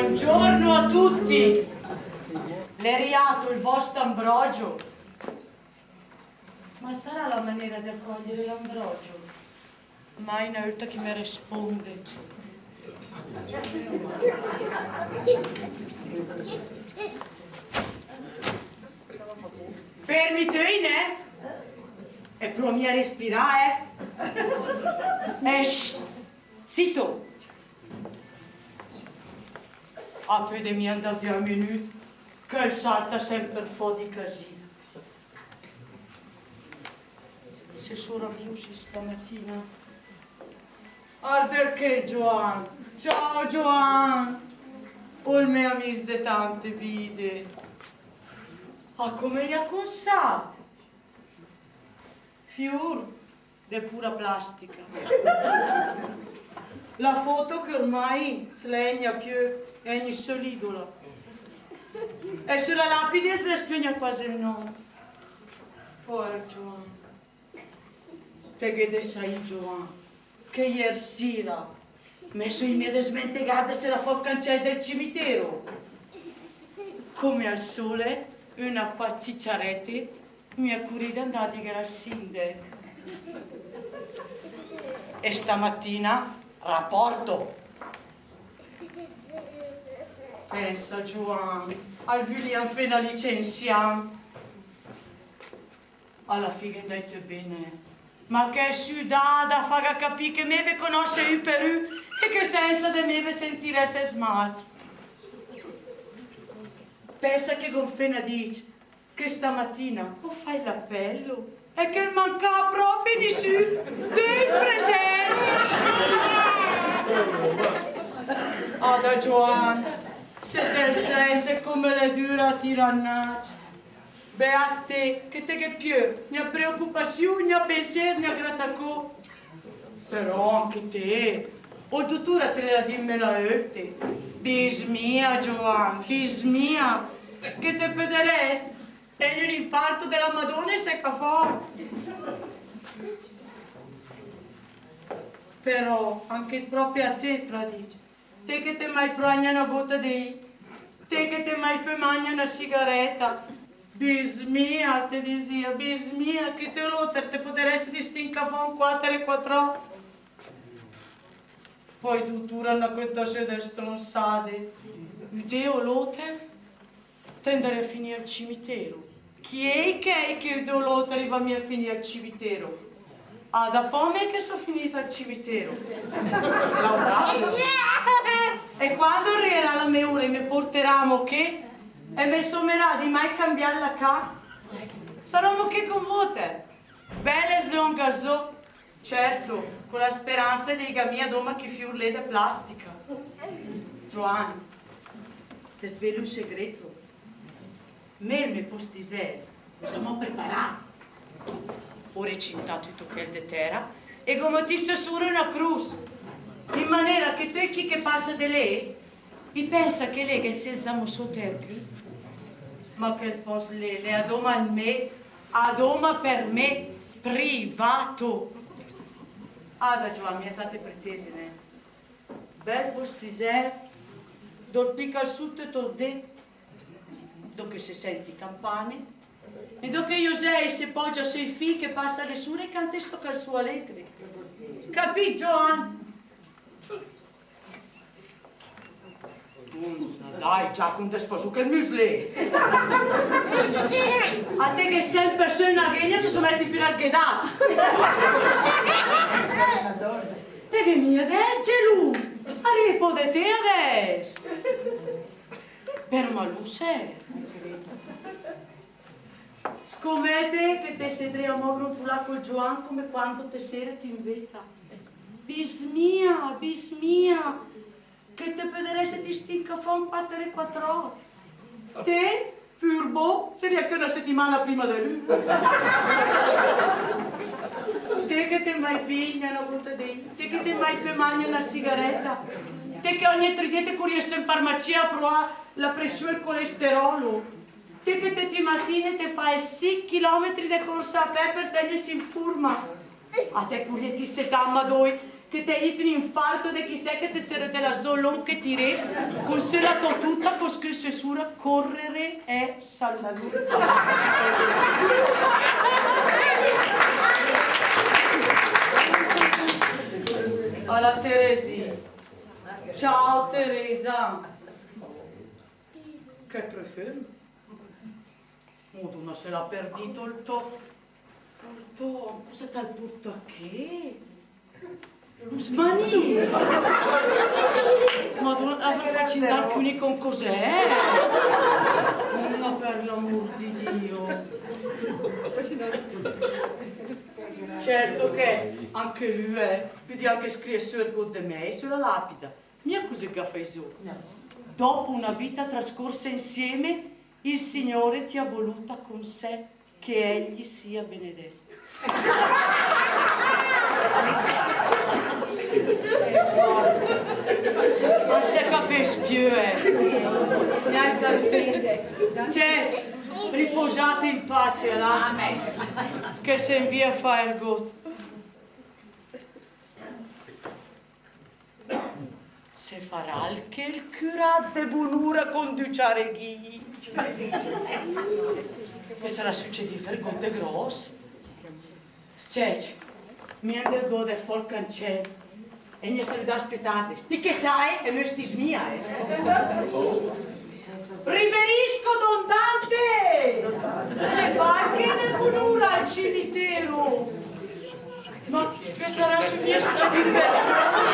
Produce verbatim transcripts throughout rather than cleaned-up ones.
Buongiorno a tutti! L'è riato il vostro Ambrogio? Ma sarà la manera di accogliere l'Ambrogio? Mai na ólta che me responde. Fermi töi, nè? E pröa mia a respirà, eh? Eh, shh! Zitto! A pöde mia andà via un minüt, che 'l salta semper fò di casina. Se só rabiusi stamatina. Arda ché Gioan. Ciao Gioan. Ol mé amis de tante vide. Ah, come i à consàt? Fiur de pura plastica. La foto che ormai se la ègna piö, ègna sö l'idola. E sö la lapide se respegna quase ol nòm. Poer Gioan. Te gh'é de saì, Gioan, che ier sira me só mia desmentegàt de serà fò 'l cancèl del cimitero. Come al sole, öna quach ciciarète, mia curìt de andà a dìghel al sìndech. E stamatina rapòrto. Pènsa, Gioan, al vülìa fèm licensiàm. A la fì gh'è 'ndàcc töt bé. Ma che südada, fàga capì che mé ve conòsse ü per ü e che sènsa de mé ve sentirèsset mal. Pènsa che gh'ó fèm dìcc che stamatina ó fàcc l'apèl e che 'l mancàa pròpe nissü, töcc presèncc. Ada Gioan, se te 'l sèisset come l'è düra a tirà 'nnacc. Beàt té, che te gh'é piö gna preocupasiù, gna pensér, gna gratacò. Però anche té, ol dutùr te l'à dìcc mila ólde. Bis mia, Gioan, bis mia, che te pöderèsset ègn ün infarto de la Madóna e secà fò. Però anche pròpe a té te l'à dìcc. Té che t'é mai proàt gna öna góta de ì, té che t'é mai fömàt gna öna sigarèta. Bis mia, te disìa, bis mia, che té ol óter te poderèsset stincà fò in quàter e quatr'òr. Pò i dutùr a 'n à cöntàt sö de stronsade. Ü dé o l'óter te 'ndarèt a finì al cimitero. Chi èi chèi che ü dé o l'óter i va mia a finì al cimitero? Ada pò mé che só finìt al cimitero. Laurado. E quando rierà la mé ura i me porterà amò ché e me somerà di mai cambiàt la cà. Sarò amò ché con vóter. Bèle slongà zó. Certo, con la speransa de ìga mia dóma chi fiur lé de plastica. Gioan, te svelo ü segreto. Mé e 'l mé postisèl i s'amò preparàcc. Ó recintàt ü tochèl de tèra e gh'ó metìt sö sura öna crus, in manera che töcc chi che passa de lé i pènsa che lé gh'è sèt zamò sóta i cü. Ma chèl pòst lé l'è adóma ol mé, adóma per mé, privato. Ada Gioan, mia tate pretése, nè? Bèl postisèl, dó 'l pica sù töt ol dé, dó che se sènt i campane, e dó che i osèi se pògia sö i fil che passa lé sura e cante sto canzù alégre. Capìt, Gioan? Dai, Giacom, desfà zó chèl müs lé. A te gh'ét sèmper sö öna ghègna, te somètet fina al ghedàf. Te gh'ét mia de ès gelùs. A rìe pò de té adès. Per malùs, eh. Scomète che te sé dré amò a grontulà col Gioan come quando te séret in véta. Bis mia, bis mia, che te pöderèset stincà fò in quàter e quatr'òr. Té, furbo, sarìet ché öna setimana prima de lü. Té che t'é mai bìt gna öna góta de ì, té che t'é mai fömàt gna öna sigarèta, té che ògne tri dé te curìet sö in farmacia a proà la pressiù e 'l colesterolo. Té che töte i matine te fàet sich chilòmetri de corsa a pè per tègnesi in furma. A te curìet isé tat, madói, Te t'é gnit un infarto de chi sé che te seret de là zó lóngh che tiré, con sö la tò tuta con scrìcc sura: correre è salute. A la Teresì. Ciao, Teresa. Che profum. Madóna, se l'è perdìt ol tò, ol tò, cosa t'al porta ché? Lo smanì! Madóna, l'avrà facc indarcü con cos'è? Ma per l'amor de Dio! Certo che anche lü, eh, pödìa anche scriere sö ergót de mé sö la lapida. Mia cus'è che ga fai zó? Dopo una vita trascorsa insieme, il Signore ti ha voluta con sé, che egli sia benedetto. Ma se capéss piö, eh. Cioè, riposate in pace, là. Che se 'n via a fà ergót. Se farà che 'l cüràt de bunura a conduciare Ghì? Che sarà sücedìt vergót de gròss? Scècc, mé 'ndó de fò 'l cancèl e gna salüdàs piö tarde. Sti che sae e mé stis mia, eh. Riverisco, don Dante! Se fa che de bunura al cimitero? Ma che sarà sü mia sücedìt vergót?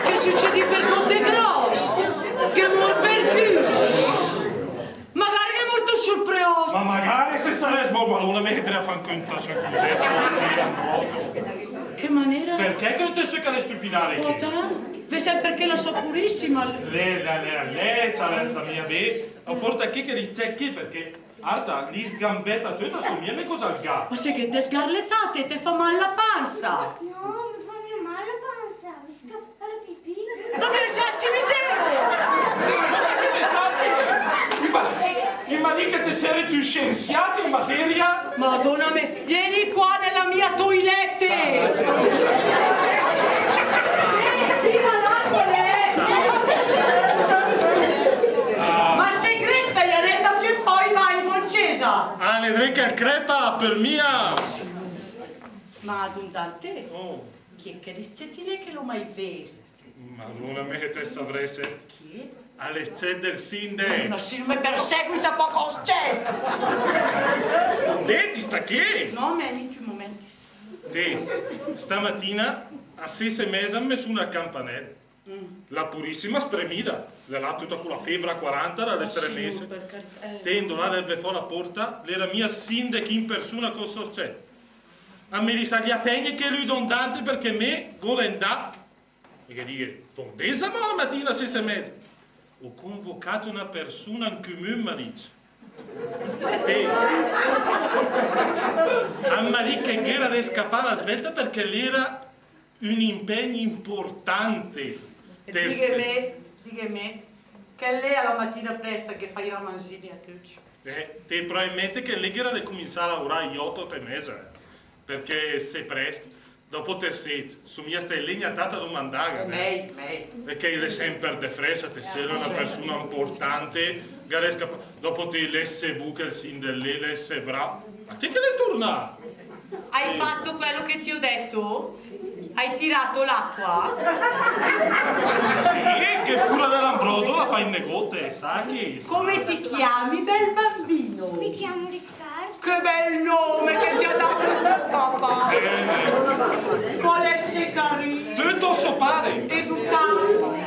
Che sücedìt vergót de gròss? Che mórt vergü? Magare che l'è mórt ol sciur preòst. Ma magare se sarèss mórt, ma alura me gh'avrèss de fà 'n cönt sö cus'è. Che manéra? Perché cöntet sö chèle stüpidade ché? Pòta, vèsset perché la sò purìssima. Lé, lé, lé, lé, ciarèta mia, bé. Pòrta ché chèl s-cèt ché, perché, arda, l'è sgambèt töt, a somìa mé cosa al gat. Ma se gh'ét de sgarletate, te fa mal la pansa. No, me fa mia mal la pansa. Visca Alla pipì? Dove sei al cimitero? Ma che ne sai? Ma, ma dì che te seret ü scienziàt in materia? Madóna mé, vieni qua nella mia toilette! Tira l'acqua, lei! Ma se cresta, Janetta, piö fò i bagn, francesa! Ah, l'è dré che 'l crèpa, per mia! Ma don Dante, oh, chi è che l'è s-cèt, che l'ó mai vést? Madóna mé, te savrèsset. Chi è? L'è s-cèt del sìndec. Ma se no me perseguita, pò cosa s-cèt? Dét, sta ché. No, ma gnit ü momènt. Té, stamatina, a sés e mèza, me suna 'l campanèl. Mm. La purìssima stremida, l'è là töta co la fèvra a quaranta, la stremèss. Ma sì, no, per carità, eh. Té, 'ndó là, lève fò la pòrta, l'era mia 'l sìndec in persuna, cosa s-cèt? A me dis, al gh'à de tègnet ché lü, don Dante, perché mé gh'ó de 'ndà. E ghe dighe: "Dónde sét amò la matina a sés e mèza?" "Ó convocàt öna persuna in cümün", al m'à dicc. E al m'à dicc che gh'éra de scapà a la svèlta perché l'era ün impègn importante. Digheme, digheme, che lé a la matina prèsta ghe fà i ramanzini a töcc. Eh, té, probabilmente che lé gh'éra de cumincià a laurà ai òt, òt e mèza, eh. Perché se prèst, dòpo te sét, só mia stàcc lé gna tat a domandàga, eh. Mèi, mèi. Perché l'è sèmper de frèsa, te sét, l'è öna persuna importante, gh'à de scapà. Dòpo té, lès bu che 'l sìndec l'è, lès brao. Ma té che l'è turnàt? Hai fatto quello che ti ho detto? Hai tirato l'acqua? Sé, che pura de l'ambròsio la fà in negót, sa che, sa. Come ti chiami, bel bambino? Mi chiamo Riccardo. Che bel nome che ti ha dato il tuo papà! Bene. Vuole essere carino. Tutto so pare. Educato.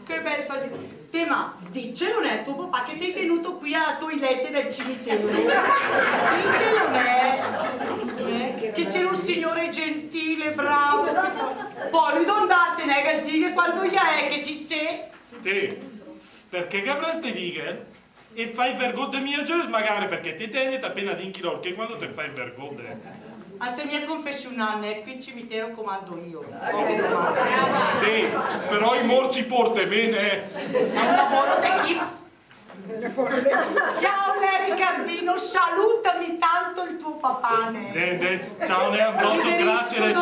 Che bel fasi-, Té, ma dìcelo, nè, a tò papà che sei tenuto qui alla toilette del cimitero. Dìcelo, nè. Eh, che c'era un signore gentile, bravo, che po-, pò lü, don Dante, nè, che 'l dighe quando i è che si sé. Té, perché gh'avrèss de dìghel? E fà i vergót de mia zös, magare, perché té te gh'ét apéna dinch i làcrim quando te fà i vergót, eh. Ah, se mia confessional, nè, qui in cimitero comando io. Poche domande. Sì, però i mórcc i pórte mé, nè. È un lavoro d'equipe. Ciao, nè, Riccardino, salutami tanto. Papà, nè. Dai, dai, ciao, nè, Ambrogio, grazie, nè,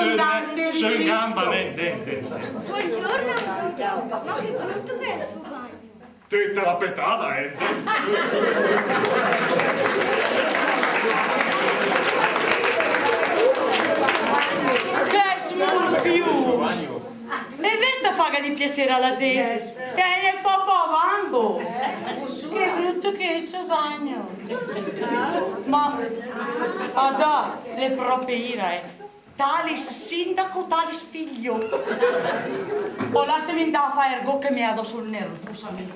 sö in gamba, nè, dai, dai. Buongiorno, Ambrogio. Ma che brutto che è sto bagno. Te, te la petada, eh. Che smurfio! E vést a faga di piassér a la zét? Te, el fa pò bambo. Che brutto che è sto bagno. Ma, guarda, l'è pròpe ira, eh. Talis sindaco, talis figlio. O làsem indà a fà ergót che me dà sö 'l nervùs a mi.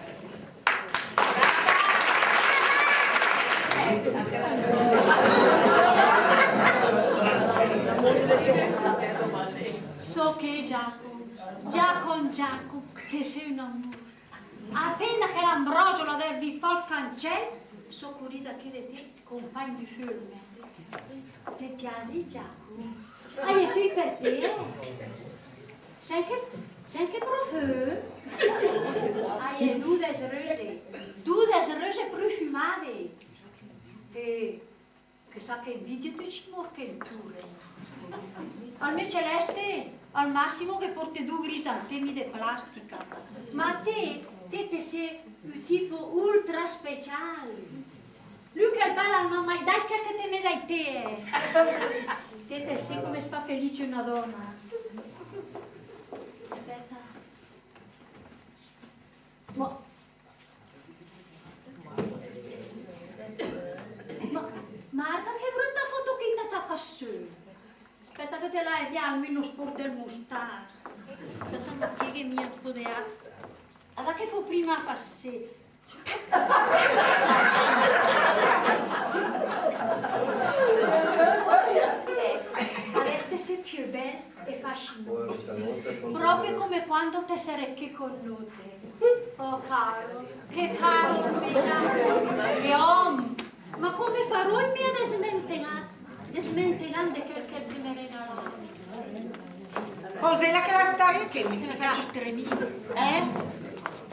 So ché, Giacom, Giacom, Giacom, te sé ün amùr. Apéna che l'Ambrogio l'à dervìt fò 'l cancèl, so curida ché de té, compàgn di fölm. Te piaset, Giacom? A l'è töt per té, eh? Sènt che, sènt che proföm? A l'è dödes röse, dödes röse profümade. Te, che sa che invidia, te, ci mórchet 'n türe. Al mé Celeste, al massimo ghe pórte du grisantemi de plastica. Ma te, te, te sé ü tipo ultra special. Lü che 'l bal al m'à mai dàcc chèl che te me dét té, eh. Te, te sé come 's fa felice öna dòna. Aspèta. Ma, ma, ma arda che bröta foto che i t'à tacàt sö. Aspèta che te lae vià almeno ü spórch del mustàs. Aspèta, ma che gh'è mia ü pó de acqua. Arda che fó prima a fà sé. Ecco, adès te sé piö bèl e fascinante. Pròpe come quando te seret ché con nóter. Oh, caro, che caro Luisa, che òm. Ma come faró mé a desmentegàm, desmentegàm de chèl che te m'é regalàt? Cos'éla chèla stòria ché, mistica? Te me fét stremì. Eh?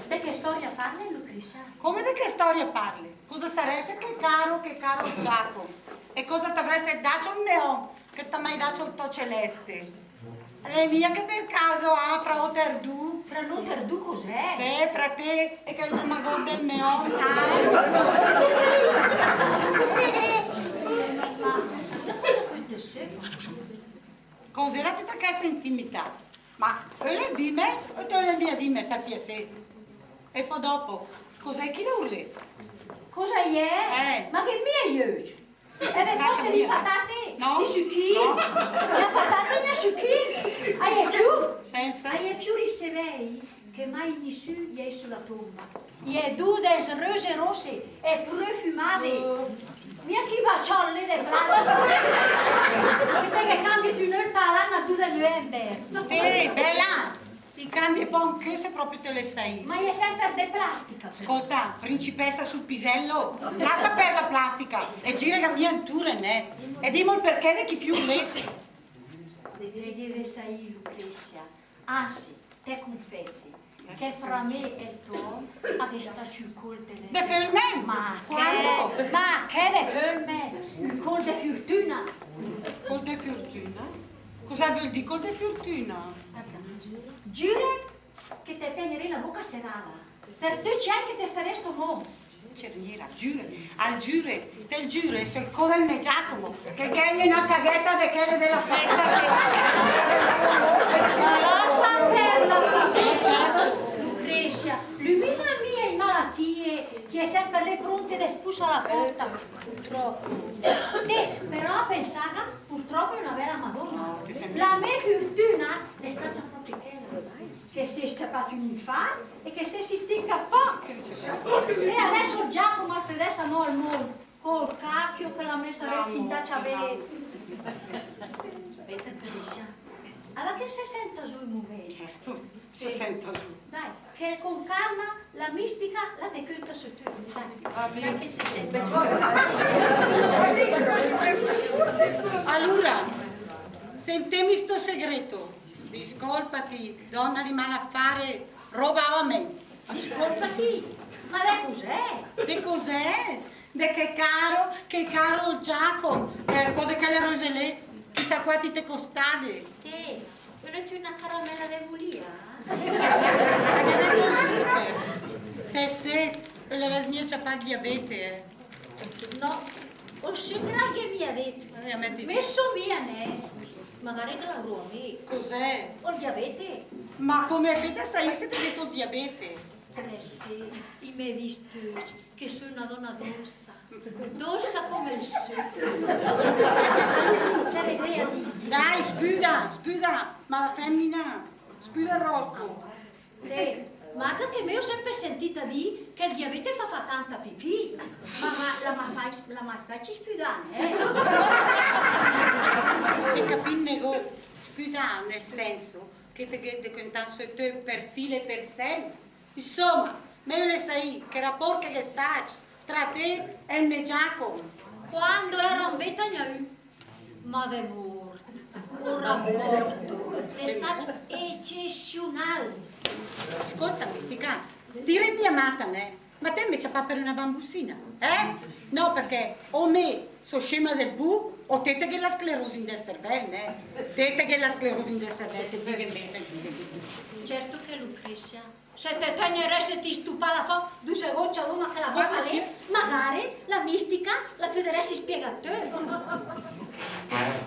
De che stòria parlet, Lucrezia? Come de che stòria parlet? Cosa sarèss che caro, che caro Giacom? E cosa t'avrèss dacc ol mé òm che t'à mai dacc ol tò Celeste? L'è mia che per caso, ah, fra óter du? Fra nóter du cos'è? Sé, fra té e chèl magót del mé òm, ah. Ma, ma cosa che te sé? Cos'éla töta chèsta intimità? Ma ölet dìm o te ölet mia dìm, per piasé? E pò dòpo, cos'è chèl là? Cosa i è? Eh. Ma che mia i öcc? E de fòsse di patate? No. Di süchì? No. Gna patate gna süchì? A l'è fiur? Pensa. A l'è fiur i sé vèi che mai nissü i è sö la tomba. I è dödes röse rosse e profümade. Mia chi baciòl de plastica. Che te ghe cambiet ün'ölta a l'an, al du de nöèmber. Eh, bèla! I cambie pò anch'öss, se pròpe te ölet saì. Ma i è sèmper de plastica, però. Scolta, principessa sul pisello, lassa pèrd la plastica e gìrega mia inturen, eh. E dìm ol perché de chi fiur lé. Te gh'é de saì, Lucrezia. Anzi, te confèsse che fra mé e ol tò òm a gh'è stacc ü cólp de... De fölm? Ma che? Quando? Ma che de fölm? Ü cólp de furtüna. Cólp de furtüna? Cosa völ dì cólp de furtüna? Giüre che te tegneré la bóca serada. Per töcc i agn che te staré sto mónd. Cerniera, giüre, al giüre, te 'l giüre söl có del mé Giacomo, che gh'ègn öna caghèta de chèle de la fèsta, se... Ma lassa pèrd la caghèta. Eh, certo. Lucrezia, lümina mia i malatìe, che i è sèmper lé prónte de spusà la pòrta. Purtròp. Té, però, a pensàga, purtròp l'è öna bèla madóna. No, te sé... La mé furtüna l'è stacc pròpe chèla. Che s'è s-ciapàt ün infart e che s'è sisticàt fò. Se adès ol Giacomo al födèss amò al mónd, col cacchio che la me sarèss indacc a bé. Spèta, Lucrezia. Alura che se sènta zó ü momènt. Certo, se sènta zó. Dai, che con calma la mistica la te cönta sö töt. Dai, dai che se sènta zó. Alura, sentém sto segreto. Discólpati, dòna di malaffare, roba òmen. Discólpati? Ma de cos'è? De cos'è? De che caro, che caro ol Giacom, eh, pò de chèle röse lé, chissà quat i t'è costade. Té, ölet öna caramèla de bulia? Al gh'à dét ol sücher. Té, sé, ölerèss mia ciapà ol diabete, eh. No, ol sücher al gh'è mia dét. Eh, mèt. Me só mia, né. Magare che l'avró mé. Cos'è? Ol diabete. Ma come fét a saì se te gh'ét ol diabete? Eh sé, i me dis töcc che só öna dòna dolsa, dolsa come ol sücher. Sarèss dré a dì. Dai, spüda, spüda, mala fèmina, spüda ol ròs. Té, varda che mé ó sèmper sentìt a dì che ol diabete fa fà tanta pipì, ma, ma l'à mai fàcc, l'à mai fàcc spüdà, eh? Te capìt negót, spüdà nel sènso che te gh'ét de cöntà sö töt per fil e per sègn. Insóma, mé öle saì che rapórt che gh'è stacc tra té e ol mé Giacom. Quando éra in véta gna ü. Ma de mórt, ol rapórto l'è stacc ecesiunal. Scolta, Mistica, te sét mia mata, né? Ma te 'l me ciapàt per öna bambusina, eh? No, perché o mé só scéma del bu, o té te gh'ét la sclerosi del servèl, né? Té te gh'ét la sclerosi del servèl, te dighe mé, te dighe mé. Certo che Lucrezia, se te tegnerèsset istüpada fò du segóncc dóma chèla bóca lé, magare la Mistica la pöderèss spiegàt töt.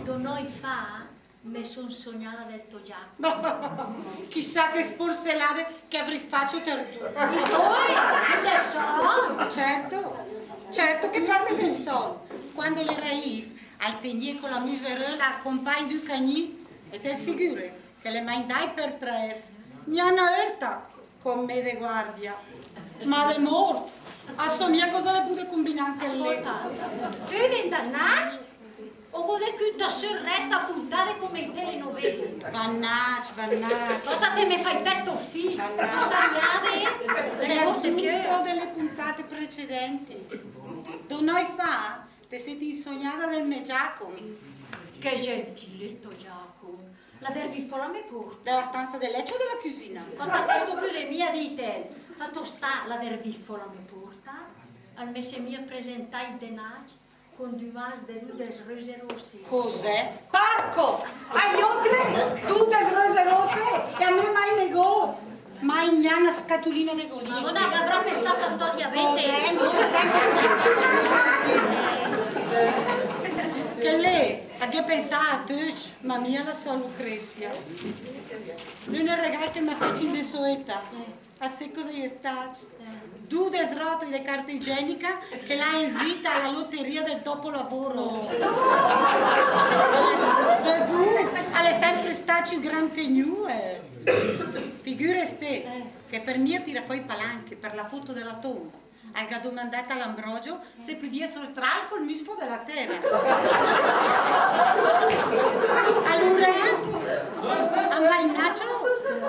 Du nòit fa, me só insognada del tò Giacom. Chissà che sporselade che avrì facc ol tò. Oi, del sògn? Certo, certo che parle del sògn. Quando l'éra if, al tegnìe co la müseröla compàgn d'ü cagnì, e te 'l sigüre che l'è mai 'ndàcc per traèrs, gna öna ólta, con mé de guardia. Ma de mórt, a só mia cosa le pöde cumbinà anche lé. Ascolta, pöde 'ndà 'nnàcc o gh'ó de cöntà sö ol rèst a puntade come i telenovele? Va 'nnàcc, va 'nnàcc. Vòta, te me fét pèrd ol fil. Va 'nnàcc. Riassunto delle puntate precedenti. Du nòit fa, te sét insognada del mé Giacom. Che gentile ol tò Giacom. L'à dervìt fò la mé pórta. Della stanza del letto o della cucina? Ma chèsto pöde mia dìtel. Fat stà, l'à dervìt fò la mé pórta, al me s'è mia presentàcc denàcc con d'ü mas de dudes röse rosse. Cos'è? Porco! A i ótre dudes röse rosse e a mé mai negót. Mai gna öna scatulina de golia. Madóna, che avrà pensàt ol tò diabete? Cos'è? Me só sèmper... Chèl lé al gh'à pensàt a töcc, ma mia la sò Lucrezia. L'ünech regàl che m'à facc in de sò éta, a sét cosa i è stacc? Dudes rótole de carta igienica che l'à inzìt a la loteria del dopolavoro. Bebù, l'è sèmper stacc ü gran tegnù, eh. Figürest che per mia tirà fò i palanche per la foto della tomba, al gh'à domandàt a l'Ambrogio se pödìa soltràl col müsfo de la tèra. Alura, an va inàcc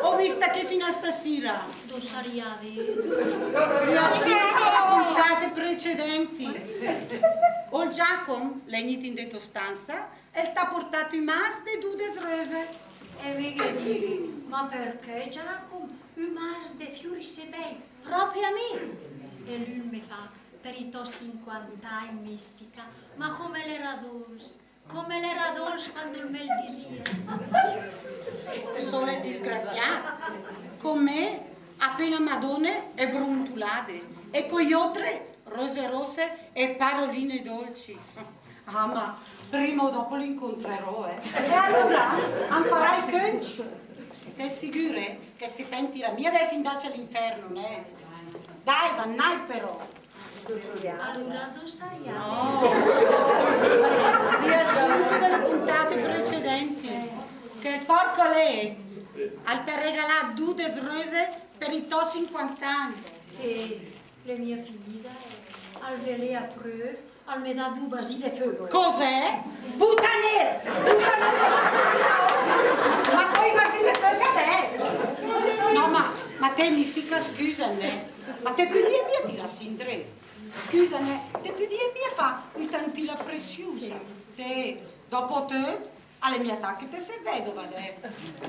o vista ché fina stasira? Riassunto delle puntate precedenti. Ol Giacom l'è gnìt in de tò stansa e 'l t'à portàt ü mas de dudes röse. E mé ghe dighe: ma perché, Giacom, ü mas de fiur isé bèi, pròpe a mé? E lü 'l me fa: per i tò sinquanta agn, Mistica, ma come l'éra dóls, come l'éra dóls quando 'l me 'l disìet. Sólet disgrasiàt, con mé apéna madóne e brontulade, e co i ótre röse rosse e paroline dolci. Ah, ma prima o dopo l'incontrerò, eh. E alura an farà i cöncc. Te 'l sigüre che 'l se pentirà mia d'ès indàcc a l'inferno, né? Dai, va 'nnàcc però. Alura du sariàe? No. Riassunto delle puntate precedenti. Chèl pòrco lé al t'à regalàt dudes röse per i tò sinquanta agn. Sì. L'è mia finida, eh. Al völ apröv, al me dà du basì de fögh. Cos'è? Putanér! Putanér! Ma coi basì de fögh adès? No, ma, ma te, Mistica, scüsam, né. Ma te pödìet mia tiràs indré? Scüsam, né, te pödìet mia fà ü tantin la presiusa? Sì. Te, dopo töt, A l'è mia tat che te see vedova, eh.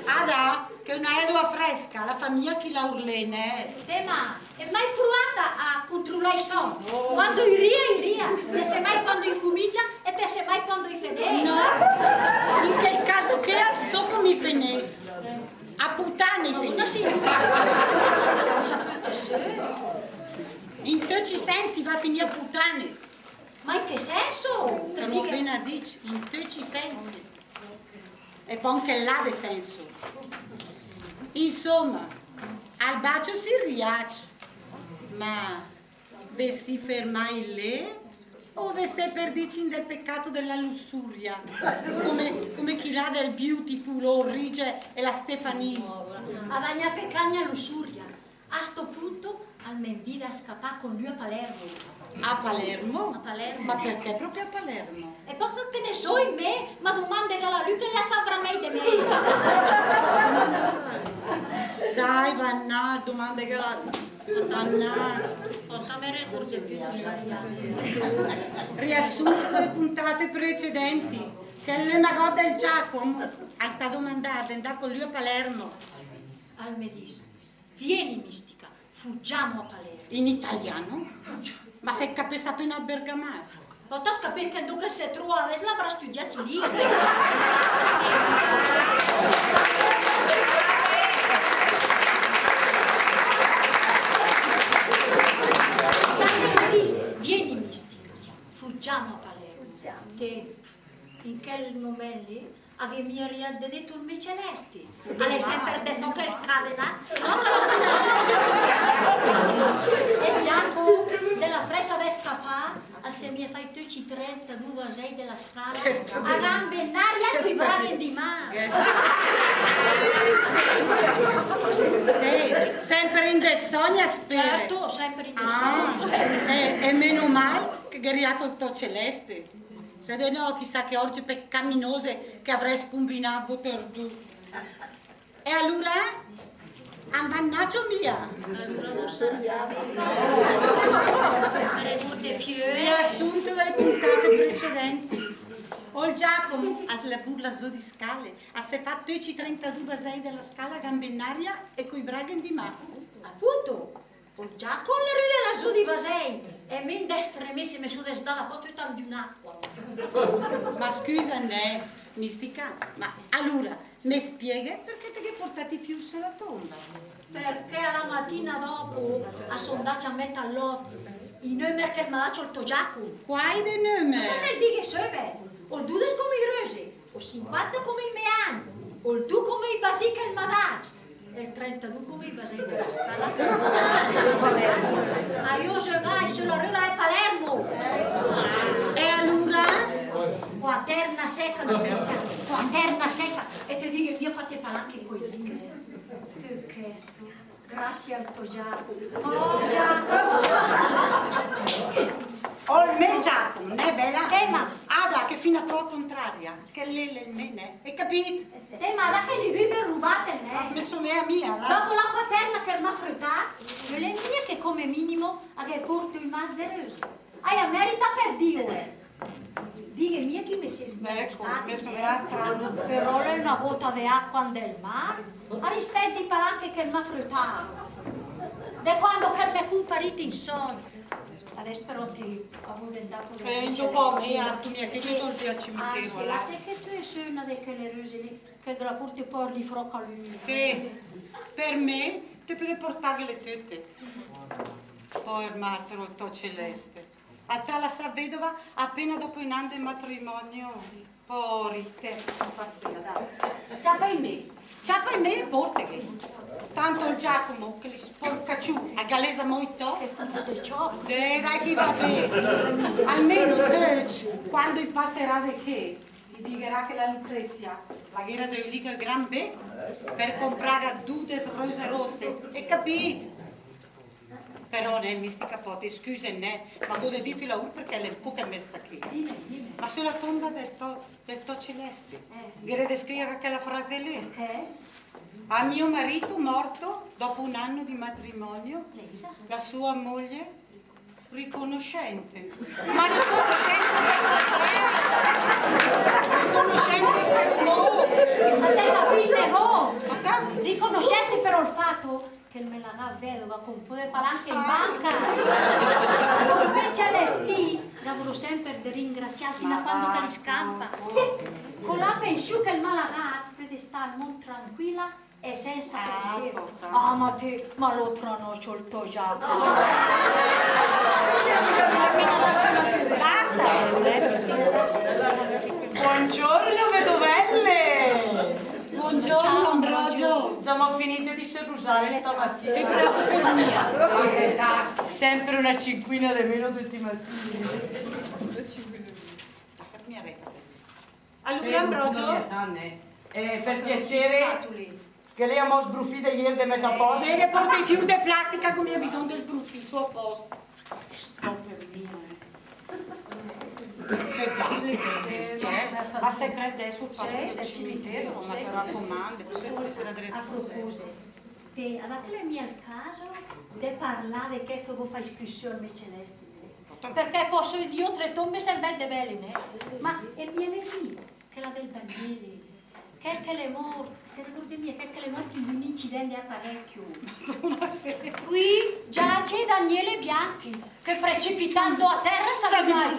Ada, che öna edoa fresca, la fa mia chi laùr lé, né. Té, ma, ét mai pruàt a controlà i sònn? Quando i ria, i ria. Te see mai quando i incomincia e te see mai quando i fenés. No, in chèl caso ché al só come i fenés. A putane i fenés. In töcc i sènsi i va a finì a putane. Ma in che sènso? Te l'ó apéna dicc, in töcc i sènsi. E pò in chèl là de sènso. Insóma, al bacio sì riàcc, ma ve sì fermài lé o ve see perdìcc in del pecato de la lussuria, come, come chi là del Beautiful, ol Rige e la Stephanie? Ada, gnà pecà gnà lussuria. A sto punto al me invida a scapà con lü a Palermo. A Palermo? A Palermo. Ma perché proprio a Palermo? E pò che ne só mé, ma domandeghela a lü che la savrà mèi de mé. Dai, va 'nnà, domandeghela a lü. Va 'nnà. Cosa me regorde piö da sarià? Riassunto delle puntate precedenti. Chèl magòt del Giacom al t'à domandàt de 'ndà con lü a Palermo. Al me dis: "Vieni, Mistica, fuggiamo a Palermo." In italiano? Ma se 'l capéss apéna ol bergamasch. Pòta, s'capéss che 'ndo che 'l se troa adèss, l'avrà stüdiàt lì. Dai, Beatrice, vieni, Mistica, fuggiamo a Palermo. Che in chèl momènt lé a gh'è mia riàt de dét ol mé Celeste. A l'è sèmper de fò chèl cadenass. No, che la se ne... E Giacom, de la frèsa de scapà, al s'è mia fàcc töcc i trentadù vasèi de la scala a gambe in aria e coi braghe in di mà. Eh, sèmper in del sògn, spére. Certo, sèmper in del sògn. Ah, e, e meno mal che gh'è riàt ol tò Celeste. Se de no, chissà che orge pecaminose che avrèss cumbinàt voterdù. E alura? An va 'nnacc o mia? Alura no só mia. Riassunto delle puntate precedenti. Ol Giacom al sbùrla zó di scale, al se fà töcc i trentadù vasèi de la scala a gambe in aria e coi braghe in di mà. Appunto. Ol Giacom l'è rüe là zó di vasèi, e mé in dèstre mé se me só desdada fò töta in d'ün'aqua. Ma scüsa, né, Mistica, ma alura me spieghe perché te gh'é portàt i fiur sö la tomba? Perché a la matina dòpo a só 'ndacc a mèt al lòt i nömer che 'l m'à dacc ol tò Giacom. Quai de nömer? Ma te dighe söbet, ol dudes come i röse, ol sinquanta come i mé agn, ol du come i basì che 'l m'à dacc, e ol trentadù come i basèi de la scala. A i ó zögàcc sö la röda de Palermo. E alura? Co a terna seca, Luisa, co a terna seca. E te dighe mia quante palanche coi dì, eh. Che chèsto. Grazie al tò Giacom. Oh, Giacom! Ol mé Giacom, né, bèla? Té, ma... Ada, che fina pröa contraria. Chèl lé l'è 'l mé, né? Ét capìt? Té, ma va che lé i vör rubàtel, né? Me só mia mia, là. Dòpo l'aqua terna che 'l m'à frötàt, öle mia che come minimo a ghe pórte ü mas de röse. A i a mèrita, per Dio, eh. Dighe mia che i me s'è sbilanciàcc. Èco, me só mia strano. Però l'è öna góta de aqua 'n del mar, a rispèt di palanche che 'l m'à frötàt. De quando che 'l m'è cumparìt in sògn. Adès però te, a vó de 'ndà a... Eh, dòpo mé, a sto mia che te torni al cimitero, là. Anzi, lassa che te sö öna de chèle röse lé, che la pórte pò lé frò a lü. Che per mé te pödet portàghele töte. Poer martero, ol tò Celeste. Al t'à lassàt vedova apéna dòpo ün an de matrimonio. Poerìte, passéa, dai. Ciapa i mé, ciapa i mé e pórteghel. Tant ol Giacomo, chèl sporcaciù, al gh'à lésat amò i tò. Che culo de ciò. Eh, dai, che i va bé. Almeno töcc, quando i passerà de ché, i digherà che la Lucrezia la gh'éra de ülì ü gran bé per compràga dudes röse rosse. Ét capìt? Però, né, Mistica, pò te scüset, né, ma gh'ó de dìt ü laùr perché l'è ü pó che me sta ché. Dime, dime. Ma sö la tomba del tò, del tò Celeste, eh, gh'ére de scrìaga chèla frase lé. Perché? A mio marito morto dopo un anno di matrimonio, la sua moglie riconoscente. Ma riconoscente de cosa? Sènte, no. Ma te capìt, no? Ma ca- Riconoscèt però 'l fat che 'l me l'à gat vedova con pò de palanche in banca. Come Celestì, l'avrò sèmper de ringrassià fina a quando che 'l scampa. Con la pensiù che 'l me l'à gat, pöde stà al mónd tranquila e sènsa pensé. Ah, ma te, ma l'ótra no, ciò 'l tò Giacomo. Basta, eh. Buongiorno, vedovelle! Buongiorno, Ambrogio. Semo finide de serusare stamatina. Te preocupes mia. Sèmper una cinquina de meno töte i matine. Alura, Ambrogio? Eh, per piacere, che lei ha mo sbrufì de ier de mèt a pòst? Beh, le pòrte i fiur de plastica, come i à bisògn de sbrufì, só a pòst. Sto per mio, eh. Che balle, cioè, a secret adès, sì, del cimitero, ma te racomande, questo deve essere dritto. A proposito, te, adà che l'è mia 'l caso de parlà de chèl che gh'ó facc iscriv sö al me Celeste, né? Perché pò sö di ótre tómbe se 'n vèd de bèle, né? Ma e mia lesì, chèla del Daniele, chèl che l'è mórt, se regórde mia, chèl che l'è mórt in ün incidènt de aparècchio. Madóna, sé. Qui giace Daniele Bianchi, che precipitando a terra s'aveva... E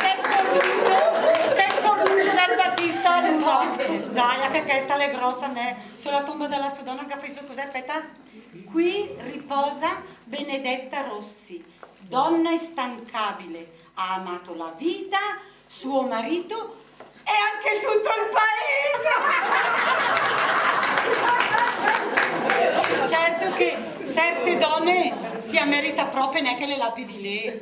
chèl cornuto, chèl cornuto del Battista, alura. Dai, anche chèsta l'è gròssa, né? Sö la tómba de la sò dòna, che gh'à facc sö cos'è, spèta. Qui riposa Benedetta Rossi, donna instancabile, ha amato la vita, suo marito e anche tutto il paese. Certo che sèrte dòne se a mèrita pròpe, né, che le lapidi lé.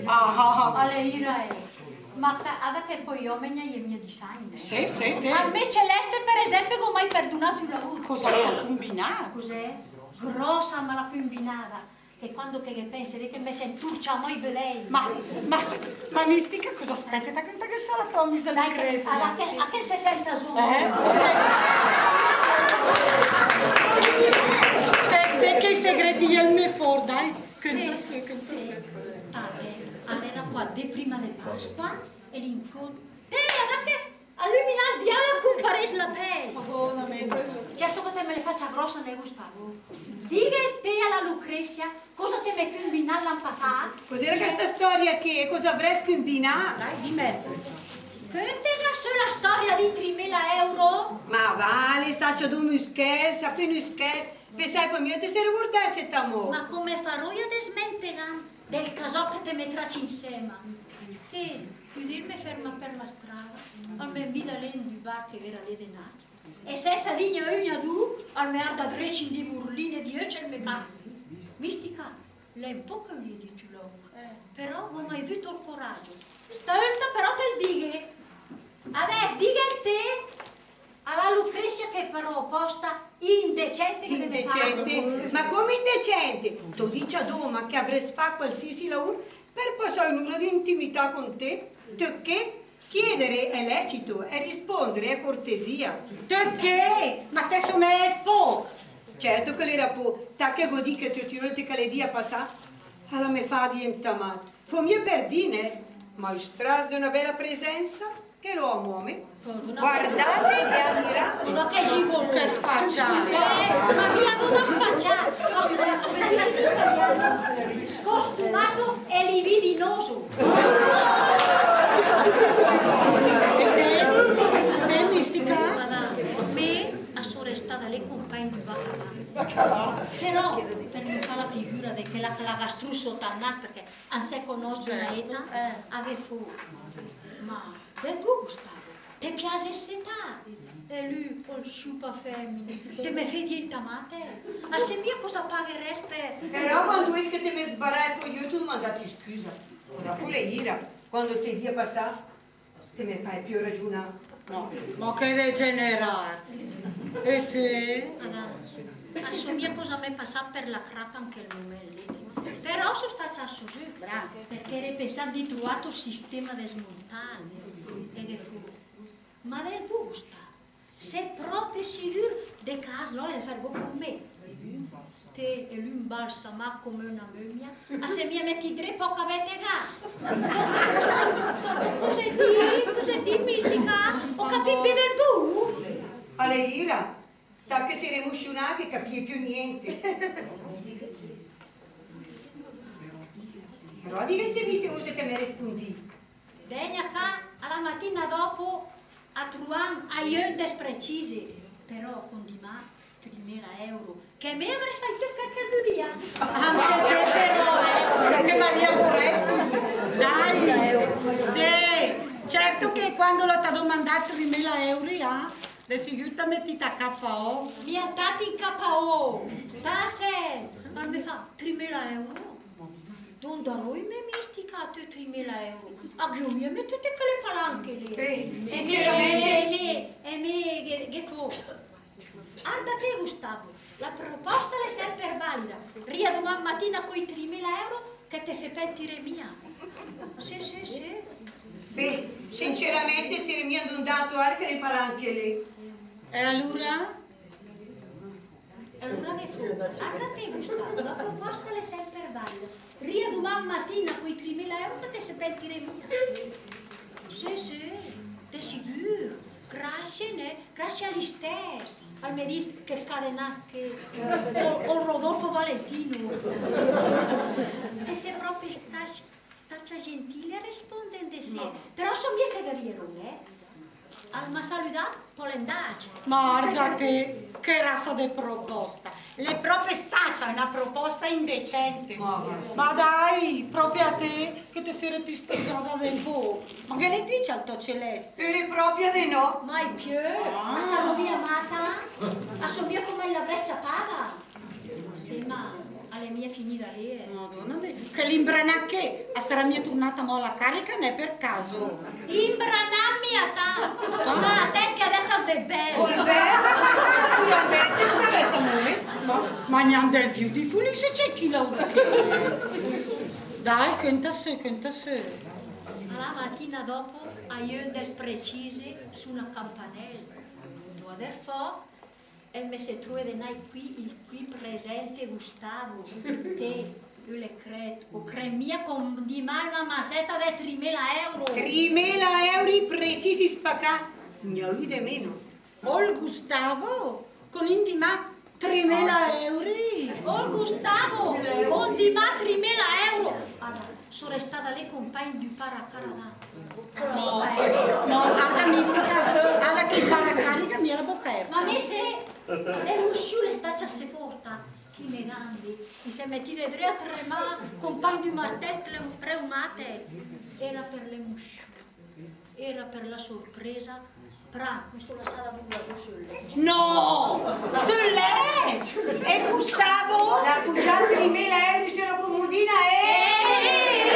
Ah, ah, ah. Alè, ira, eh. Ma ca-, ada che pò i òmegn i è mia di sagn, eh? Sé, sé, té. Al me Celeste, per esèmpe, gh'ó mai perdunàt ü laùr. Cosa t'à cumbinàt? Cos'è? Gròssa, ma la cumbinada. E quando che ghe pènse, che me se 'nturcia amò i vedèi. Ma, ma, ma Mistica, cosa spètet? Tacca che só la tò amisa Lucrezia. Dai, che, a che se sènta zó? Eh? Te sé che i segrèt i è 'l mé fórt, dai. Cönta sö, cönta sö. Ah, eh, adèra qua, de prima de Pasqua, e l'incónt-, té, adà che a lüminà 'l diàol al cumparés la pèl. Madóna mé. Certo che te me l'é facia gròssa, né, Gustavo. Dighe té a la Lucrezia cosa te m'é cumbinàt l'an pasàt. Cos'éra chèsta stòria ché? Cosa avrès cumbinàt? Dai, dìmel. Cöntega sö la stòria di trimila euro. Ma va, l'è stacc dóma ü schèrs, apéna ü schèrs. Pensàe pò mia te se regordèsset amò. Ma come faró a desmentegàm del casòt che te m'é tracc insèma? Té, ü dé 'l me fèrma per la strada, al me 'nvida lé in d'ü bar che gh'éra lé denàcc. E sènsa dì gna ü gna du, al me arda drécc in di burline di öcc e 'l me fa: Mistica, l'è ü pó che ü lé di tü lòch. Eh. Però gh'ó mai vüt ol coragio. St'ölta però te 'l dighe. Adès dighel té a la Lucrezia che proposta indecente che te m'é facc. Indecente? Ma come indecente? T'ó dicc dóma che avrès fat qualsiasi laùr per pasà ün'ura di intimità con té. Töt ché, chiedere è lecito, e rispondere è cortesia. Töt ché? Ma te só mé ét pó? Certo che l'éra pó, tat che gh'ó dicc che töte i ölte che l'è dria a pasà, a la me fa dientà mat. Fó mia per dì, né, ma ü stras d'öna bèla presènsa, che l'ó amò mé. Guardate e ammirate. Ma che sgigolòs. Che sfaciàt. Eh, ma mia, come sfaciàt? Come dici tu, italiano? Scostumato e libidinoso. E té? Té, Mistica? Mé a só restada lé compàgn d'ü vagabancc. Però, per no fà la figüra de chèla che la gh'à struì sota al nas, perché an se conòs de öna éta, eh, a ghe fó: Ma, bèh, bù, Gustavo, te piasésse tat? E lü, ol sciupafèmine: Te me fét dientà mat, eh? A sét mia cosa pagherèss per... Però quando ès che te me sbaràet pò, i t'ó domandàt scüsa. Pò dòpo l'è ira, quando te dì a pasà, te me fàet piö ragiunà. Ma, ma che degeneràt! E té? Adà, a só mia cosa m'è pasàt per la crapa an chèl momènt lé. Però só stacc sö, brava, perché ére pensàt di truà ol sistema de smuntà, né? E ghe fó: Ma del bù, Gustavo, sét pròpe sigür de che gh'às l'òia de fà 'l gop con mé? Té, e lü imbalsamà come öna mömia, a s'è mia metìt dré pò ch'a vètega. Cos'ét dì? Cos'ét dì, Mistica? Ó capìt bé del bù? A l'è ira, tat che s'era emusiunada che capìe piö niènt. Però dìga té, Mistica, cosa te m'é respundìt? Dègna ca, a la matina dòpo a truàm a i öndès precise, però con di mà trimila euro, che mé avrès fai töt chèl che vülìa. Anche te però, eh, perché Maria Moretti, dai, eh, certo che quando la t'à domandàt trimila euro, ah, de sigür t'à metìt a K O. Mia tat in K O, sta a sènt, ma me fa trimila euro? Dónde aröi mé, Mistica, töte trimila euro? A gh'ó mia mé töte chèle palanche lé. Eh, sinceramente. E mé, e mé, ghe, ghe fó: arda té, Gustavo, la proposta l'è sèmper valida. Ria duman matina coi trimila euro che te se pentiré mia. Sé, sé, sé. Beh, sinceramente, s'ére mia 'ndonàt a chèle palanche lé. E alura? Alura me fó: arda té, Gustavo, la proposta l'è sèmper valida. Ria duman matina coi trimila euro che te se pentiré mia. Sé, sé, de sigür. Grasie, né? Grasie a l'istèss. Al me dis che cadenàs che, eh, ol, ol Rodolfo Valentino. Te sé pròpe stacc Stacia gentile a respóndem de sé. No. Però só mia segaria, eh? Al m'à salüdàt, pò l'è 'ndacc. Ma arda té, che rasa de proposta. L'è pròpe stacia öna proposta indecente. Ma dai, pròpe a té, che te sére dispiasada del bù. Ma che l'ét dicc al tò Celeste? Ére pròpe de no. Mai piö. Ah. A saró mia mata? A só mia come l'avrès ciapada. Sé, ma a l'è mia finida lé, eh. Madóna mé, chèl imbranàt ché, a sarà mia turnàt amò a la carica, né, per caso? Imbranàt mia tat! Sta atènt che adès al bèv bèl. Al bèv? Puramente sarèss amò mé. Ma, ma gnà del Beautiful, se c'è chi la... Dai, cönta sö, cönta sö. A la matina dòpo, a i öndès precise, suna ol campanèl. Dò a dèrv fò, e me se tróe denà quì, il qui presente Gustavo, té, öle crèd, ó crèd mia che ó 'n di mà öna masèta de trimila euro? Trimila euro precisi spacà, gnà ü de meno. Ol Gustavo, con in di mà trimila euro? Ol Gustavo, con in di mà trimila euro? Arda, só restada lé compàgn d'ü paracarica. No, no, arda, Mistica, arda che i paracarica mia la bóca. Ma mé sé, l'emusiù l'è stacia assé forta, che i me gambe i s'è metide dré a tremà, compàgn d'ü martèl reu-, reumàtech. Era per l'emusiù, era per la sorpresa, Pra, me só lasada bugà zó söl lècc. No! Söl lècc! E Gustavo? L'à pugiàt trimila euro sö la cumudina, eh!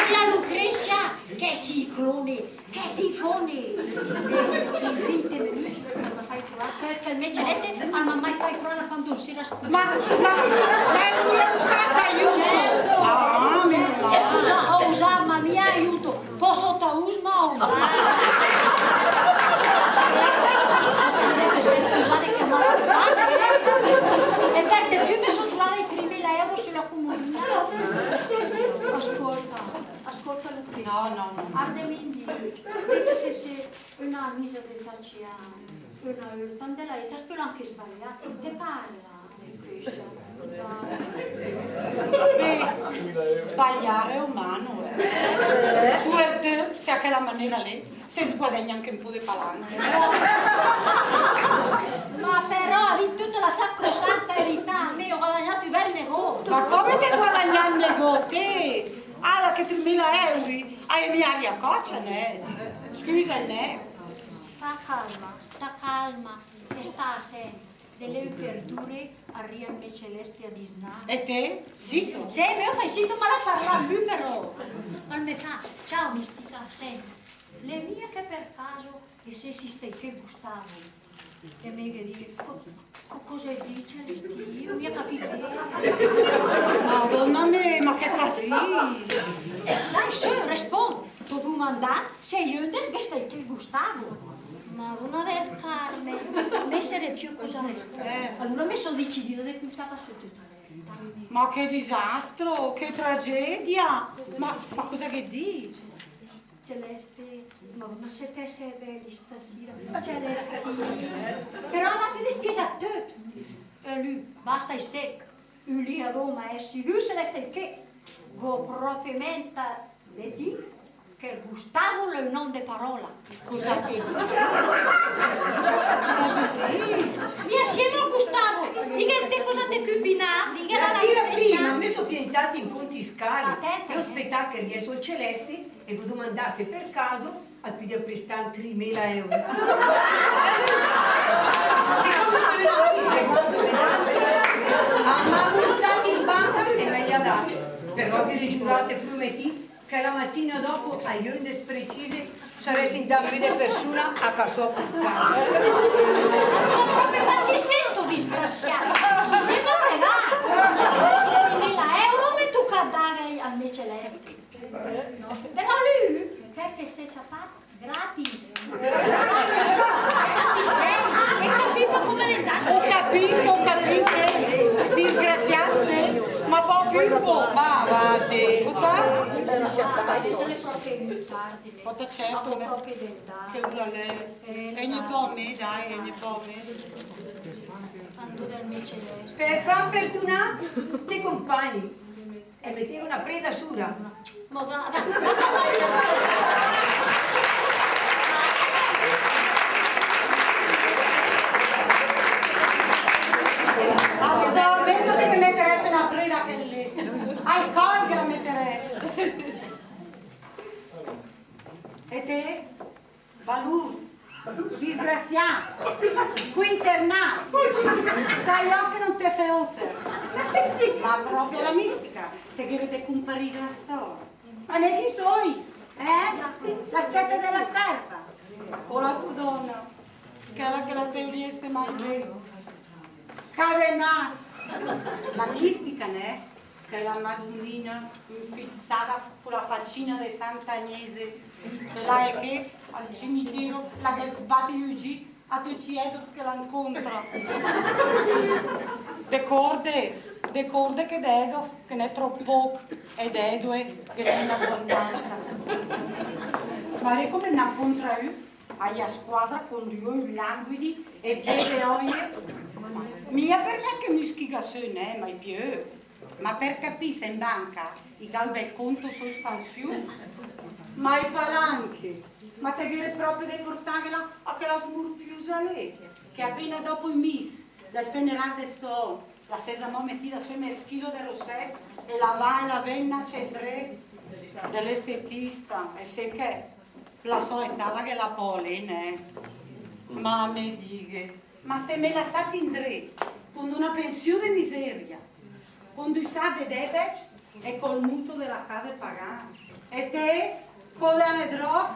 La Lucrezia, che ciclone! Che tifone! In vinte minücc al m'à fai truà chèl che ol mé Celeste al m'à mai fai truà da quando s'era spusà. Ma, ma, ma l'è mia usàt, aiuto! Ah, meno male. Scusa, ó usàt, ma mia aiuto. Pò sota us, ma ó usàt. Me sènto usà de che m'à fai fà, eh. E per de piö me só truada i trimila euro sö la cumudina. Ascolta. Ascolta, Lucrezia. No, no, no. Ardem in Dio. Vède che te sé öna misa de tacià, öna ólta, 'ndè la éta, te pöl anche sbaglià. Te parla, Lucrezia. Beh, sbagliare è umano, eh. Suertöt se a chèla manéra lé se sguadègna anche ü pó de palanche. Ma però, a dì töta la sacrosanta erità, mé ó guadagnàt ü bèl negót. Ma come t'é guadagnàt negót, eh? Ada che trimila euri a è mia aria còcia, nè? Scusa, nè? Sta calma, sta calma, che sta a sènt. De lé ü per du ure al ria ol mé Celeste a disnà. E te? Sito? Sé, mé ó fai sito, ma l'à parlàt lü però. Al me fa: ciao, Mistica, sènt, l'è mia che per caso ghe sét ché ol Gustavo, che mé ghe dighe: co-, co-, cosa dichet lé? Ó mia capìt bé. Madóna mé, ma che fasì? Dai, sö, respónd. domandàt se i öndes gh'è stacc ché 'l Gustavo. Madóna del Carme, mé só piö cosa respónder. Eh. Alura mé só decidida de puntà sö töta la verità. Ma che disastro, che tragedia! Ma, ma cosa che dis? Celeste, Madóna, se te sé bèla stasira. Celeste. Però la te despiega töt. E lü, basta i sèch. Ü lì a Roma, eh, sigür se l'è stacc ché. Gh'ó pròpe mènt de dì che 'l Gustavo l'è ü òm de paròla. Cosa che dis? Cosa che dis? Mia, sì, ma Gustavo, dighel té cosa t'é cumbinàt, dighel a la sira prima, mé só piantàt in pónt i scali. Atènta, e ó spetàt che riès ol Celeste e gh'ó domandàt se per caso al pödìa prestàm trimila euro. Sicóme che l'ó vist, al m'à purtàt in banca e me l'à dàcc. Però gh'ére giuràt e prumetìt che la matina dòpo a i öndes precise sarès indàt mé de persuna a cà sò. Come facc issé sto disgrasiàt? Sèma fregàcc! Trimila euro me tóca dàga al mé Celeste. Però lü, chèl che 'l s'è ciapàt, gratis. Gratis. Hé capìt come l'è 'ndàt? Ó capìt, ó capìt, eh. Disgrasiàt, ma pò furbo. Ma va té. Pòta? Adès l'è pròpe tarde. Pòta, certo, che ura l'è. Eh, vègn pò a mé, dai, vègn pò a mé. Andó del mé Celeste. Per fàm perdunà, té compàgn. E metìv öna preda sura. Ma va, va, va, sa fà. Al sà, mèi che te meterèss öna preda chèl lé. Al còl che la meterèss. E té? Balurd, disgrasiàt, squinternàt, sai jo che non te sé óter. Ma pròpe la mistica te gh'ére de comparì la sò. Ma mé chi sói? Eh? La scèta de la serva. O la tò dòna, chèla che la te ölièss mai bé. Cadenàs! La mistica, nè? Chèla madunina infilzada co la facina de Sant'Agnese, che la è ché al cimitero, la ghe sbàt i ögì a töcc i èdof che la 'ncóntra. De córde, de córde che de èdof ghe n'è tròp póch, e de èdoe ghe n'è in abondansa. Ma lé come la 'ncóntra ü, a i squadra con di öi languidi e pié de òie. Mia per vècc che mùschiga sö, nè, mai piö. Ma per capì se in banca i gh'à ü bèl cónt sostansiùs. Ma i palanche, ma te gh'ére pròpe de portàghela a chèla smurfiusa lé, che apéna dòpo ü mis del föneràl de sò, la s'è zamò metida sö mès chilo de rosèt e la va e la vé in cèntre de l'estetista, e sé che la sò età la ghe la pò lé, nè. Ma me dighe, ma te m'é lassàt indré con öna pensiù de miseria, con d'ü sach de débecc e col mutuo de la cà de pagà. E té, col ane dròch,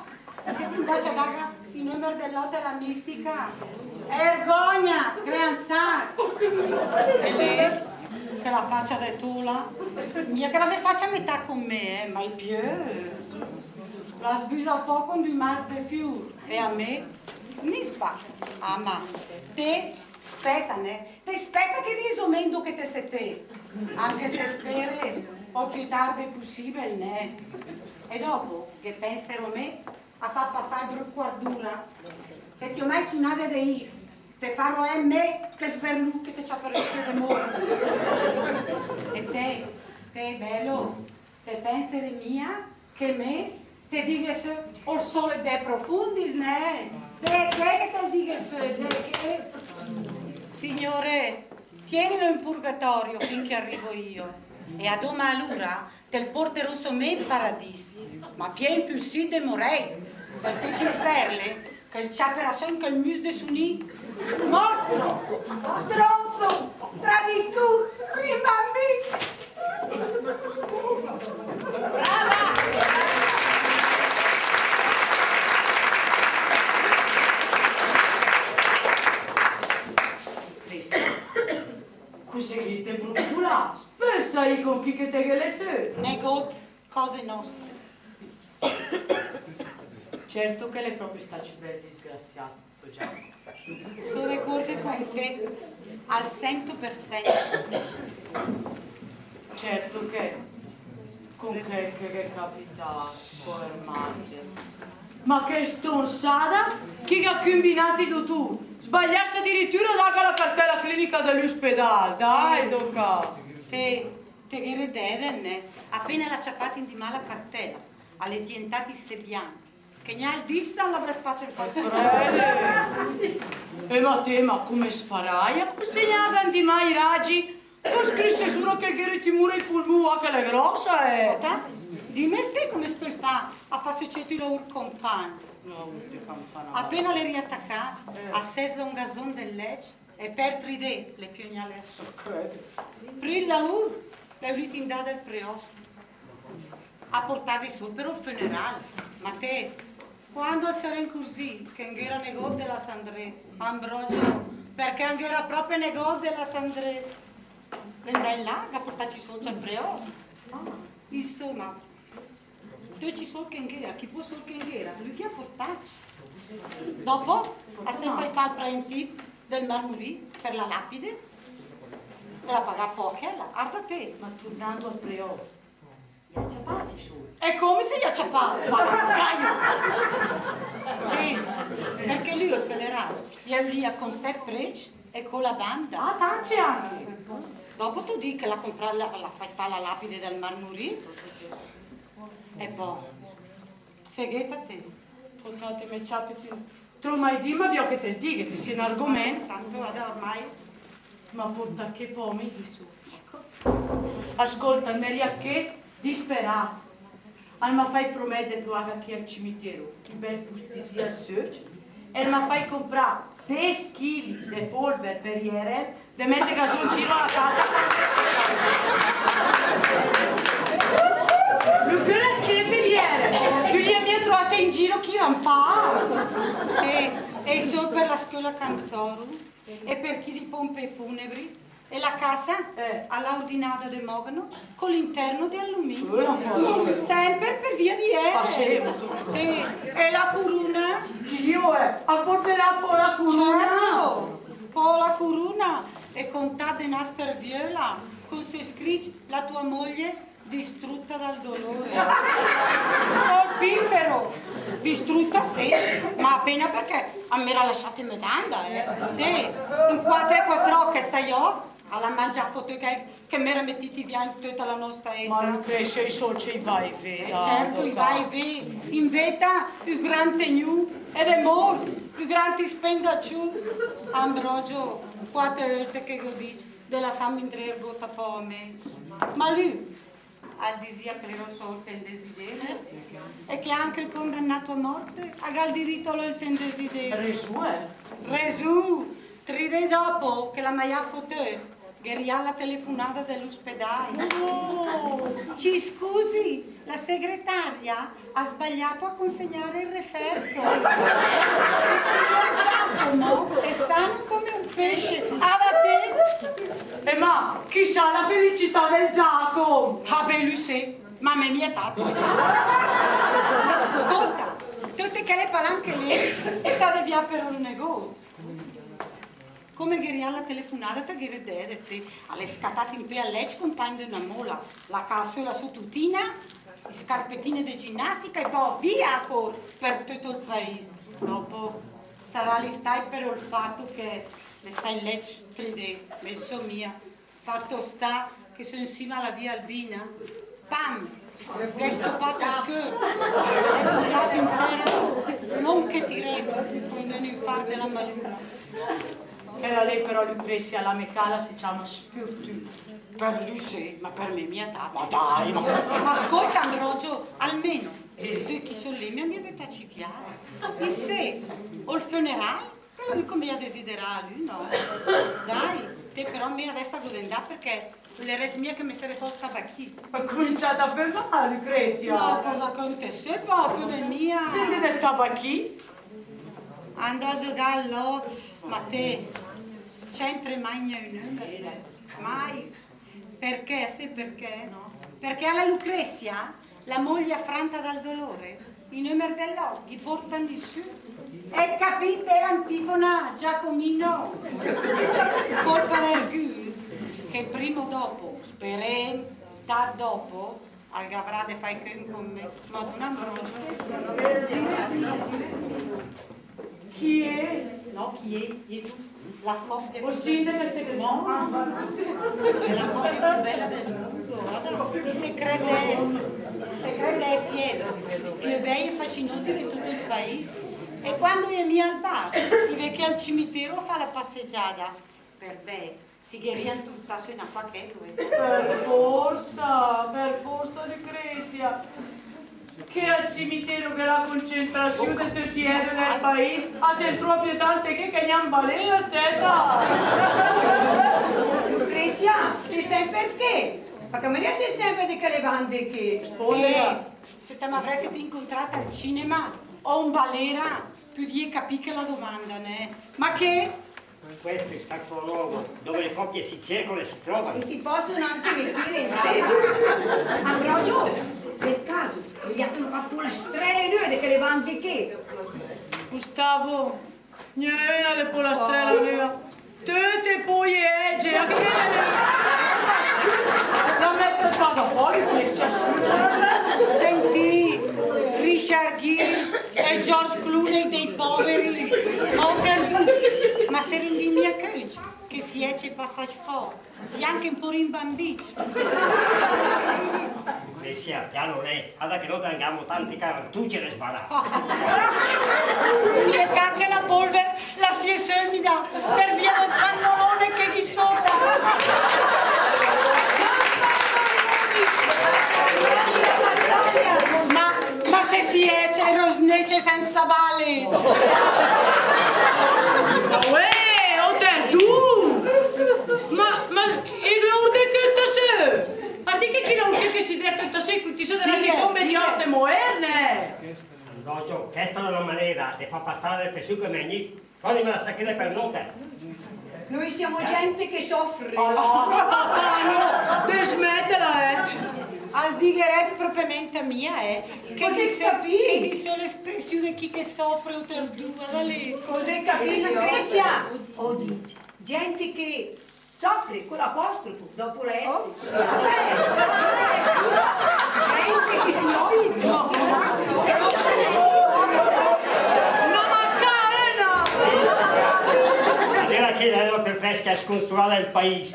te sé 'ndàcia a dàga i nömer del lòt a la mistica? Ergògna, sgreansàt! E lé, chèla facia de tola, mia che la vé facia metà con mé, eh, mai piö. La sbüsa fò con d'ü mas de fiur, e a mé? Nispa, ah, ma té spèta, nè? Té spèta che rièso mé 'ndo che te sé té, anche se spére ol piö tarde pussìbel, nè? E dòpo, ghe pènserò mé a fà passà ol bröt quart d'ura. Se ti ó mai sunàt de if, te farò èd mé chèl sberlù che te ciaperèss de mórt. E té, té, bèlo, te pènseré mia che mé te dighès ol sòlet de profundis, nè? De ché che te dighès, de ché? Signore, tienilo in purgatorio finché arrivo io, e a dóma alura te 'l porterò sö mé in paradìs, ma pié infülsìt de morèi, per töcc i sberle che 'l ciaperà sö in chèl mus de sunì. Mostro! Stronzo! Traditùr! Rimbambì! Cos'è che te bruncolet? Spèsa i con chi che te ghe lé sö. Negót, cose nostre. Certo che l'è pròpe stacc ü bèl disgrasiàt, tò Giacom. Só d'acorde con té al sènto per sènt. Certo che con chèl che gh'è capitàt, pòer màrtir. Ma che stonsada, chi gh'à cumbinàt i dutùr? Sbagliàs adiritüra a dàga la cartèla clinica de l'uspedàl, dai, dóca. Té, te gh'ére dèdet, né? Apéna l'à ciapàt in di mà la cartèla, a l'è dientàt issé bianch che gnà ol dìs al l'avrès facc ol còs. Frède! E ma té, ma come s'faràa a consegnàga in di mà i ragi? Pò scrìsse sura che gh'ére timùr ai pulmù, ah, che l'è gròssa, eh! Ota, dìm té come s'pöl fà a fà söcéd ü laùr compagn. Laùr de campana. Apéna l'è riàt a cà, eh, al s'è slongàt zó 'n del lècc, e per tri dé l'è piö gnà lècc. Crède. Prima ol laùr l'è ülìt indà dal preòst a portàga i sólcc per ol föneràl. Ma té, quando al s'è incurzìt che 'n gh'éra negót de lassà 'ndré, Ambrogio, perché 'n gh'éra pròpe negót de lassà 'ndré, l'è 'ndàt in là, gh'à portàt i sólcc al preòst. Insóma, töcc i sólcc che 'n gh'éra, chi pó sólcc che 'n gh'éra, lü i gh'à portàcc. Dòpo, al s'è facc fà ol preentìp del marmurì per la lapide, e l'à pagàt pò chèla, arda té. Ma turnando al preòst, i à ciapàt i sólcc? E come se i à ciapàt? Ma caio! Bé, perché lü al föneràl i à ülìa con sèt précc e con la banda. Ah, tance anche! Dòpo t'ó dìcc che l'à compràt, l'à, l'à facc fà la lapide del marmurì. E pò, seghèta té. Pò tate, me ciape té. Te l'ó mai dìcc, ma biòch che te dighe, te sé 'n argomènt. Tanto, adà, ormai. Ma pòrta ché pò, me dìs. Ecco. Ascólta, me riàt ché disperàt. Al m'à facc promèt de troàga ché al cimitero ü bèl pustisì al söcc, e al m'à facc comprà dés chili de pólver per i èrel, de mètega zó in giro a la cassa. Lü gh'éra schèf di èrel, lü i à mia troàt in giro chi rampàa. E, e i sólcc per la scöla Cantoro, e per chi di pompe funebri, e la casa, eh, a l'à ordinada de mògano con l'interno de aluminio. Eh, ma sèmper per via di èrel. Ah, sé, ma... E, e la curuna? Dio, eh, a forte la, la curuna. Certo, pò la curuna è con tat de naster viöla, con sö scrìcc: "La tua moglie distrutta dal dolore." Col pifero! Distrutta sé, ma apéna perché a m'éra lassàt in müdanda, eh. Té, in quater e quatr'òch e sèi òt, a l'à mangiàt fò töt chèl che m'éra metìt vià in töta la nòsta éta. Ma Lucrezia, i sólcc i va e vé, eh, certo, i va e vé. In véta, ü gran tegnù, e de mórt, ü gran spendacciù. Ambrogio, quate ölte che gh'ó dìcc de lassàm indré ergót a pò a mé. Ma lü al disìa che l'éra sö ol tèmp desidério, e che anche ol condannàt a mòrt al gh'à ol dirìt a lé ol tèmp desidério. Resù, eh? Resù, tri dé dòpo che l'à maiàt fò töt, gh'è riàt la telefunada de l'uspedàl. Oh! Ci scusi, la segretaria ha sbagliato a consegnare il referto. Il signor Giacomo è sano come un pesce. Ada té! E ma, chissà la felicità del Giacom! Ah, beh, lü sé, ma mé mia tat. Scólta, töte chèle palanche lé, e t'à de vià per ol negót. Come gh'è riàt la telefunada, te gh'ére dèdet, a l'è scatàt in pé al lècc compàgn de öna móla, la cà sö la sò tutina, i scarpetine de ginnastica e pò via a cór per töt ol paìs. Dòpo sarà l'è stacc per ol fato che l'è stacc in lècc tri dé, me 'l só mia. Fato sta che sö in sima a la via Albina, pam! Gh'è s-ciopàt ol cör, l'è cödàt in tèra, lóngh che tirènt, come in ün infart de la malüna. Chèla lé però, Lucrezia, la me cà la se ciama sfürtüna. Per lü sé, ma per mé mia tat. Ma dai, ma... Ma scólta, Ambrogio, almeno, dé chi sö lé, mé a m'à bötàcc vià. Issé, ol föneràl, Però lü come a desideràa lü, no? Dai, té però mé adès a gh'ó de 'ndà perché ölerès mia che me sére fò ol tabachì. Gh'ó cuminciàt a fömà, Lucrezia? No, cosa cöntet sö pò, föme mia. Te 'ndét del tabachì? A 'ndó a zögà al lòt, ma té, c'èntre mai gna ün ömer, mai. Perché, sé perché? Perché a la Lucrezia La moglia affranta dal dolore, i nömer del lot ghi porta nissü. E capite l'antifona, Giacomino? Colpa del Gü, che prima o dopo, sperem, tat dopo, al gh'avrà de fà i cönt con me. Madona Ambrogio. Chi è? No, chi è? Chi è tu? La coppia. O sindaca, se... No, no, no, no. L'è la coppia piö bela del mondo. Guarda, i se credess, i se credess, eh, piö bei e fascinosi de töt el paìs. E quando i è mia al bar, i vè ché al cimitero a fà la passegiada. Per vè, si ghe rientra un tasso in acqua che due. Per forsa, per forsa, Lucrezia. Che al cimitero gh'è la concentrazion de töcc i ède del paìs, a se 'n tröa piö tante che, che gnà 'n balera, scèta. Lucrezia, se semper ché? Ma che manéra se semper de chèle bande ché? Spóndega. Eh, se te m'avrèsset incontrada al cinema o 'n balera, pödìe capì chèla domanda, nè? Ma che? Questo è il sacro luogo dove le coppie si cercano e si trovano. E si possono anche mettere insieme. Ambrogio, per caso, gh'è mia töna polastrèla nöa de chèle bande ché? Gustavo, gnà öna de polastrèla nöa. Töte pò i è ège, a che... La mèt tada fò, che sia scusa. Sentì, Richard Gere e George Clooney dei poveri, ma o Terdù, ma se rendì mia cönt che si ècc e passa fò, si anche un pò rimbambìcc. Messia, piano lé, ada che no te gh'am tante cartucce de sbarà. Pecà che la polver la si è sömida per via del pannolone che gh'ì sota. Ma, ma se si ècc e rosnècc sènsa bale. Uè, o Terdù! Ma, ma, i glor de chèl tassö! Ardì che chi la usa che si dré a chèl tassö, i cunta sö de la... Sì, cità, sì, de òste moerne! Ambrogio, chèsta l'è öna manera de fà passà del pessù che mègn. Fàmela sacrà per nota. Noi siamo gente che soffre. Alà, papà, no, desmètela, eh. Al digherèss pròpemènt a mia, eh. Che... Cosa gh'è sö, capì? Che gh'è sö l'espressiù de chi che sofre, o Terdù, ada lé. Cosa gh'è capì, Lucrezia? O dìs, gente che soffre con l'apostrofo dopo la S. Oh. Cioè, gente che si odia. No, ma che è, no? Adéra chèla l'è piö fresca e sconsolada del paìs.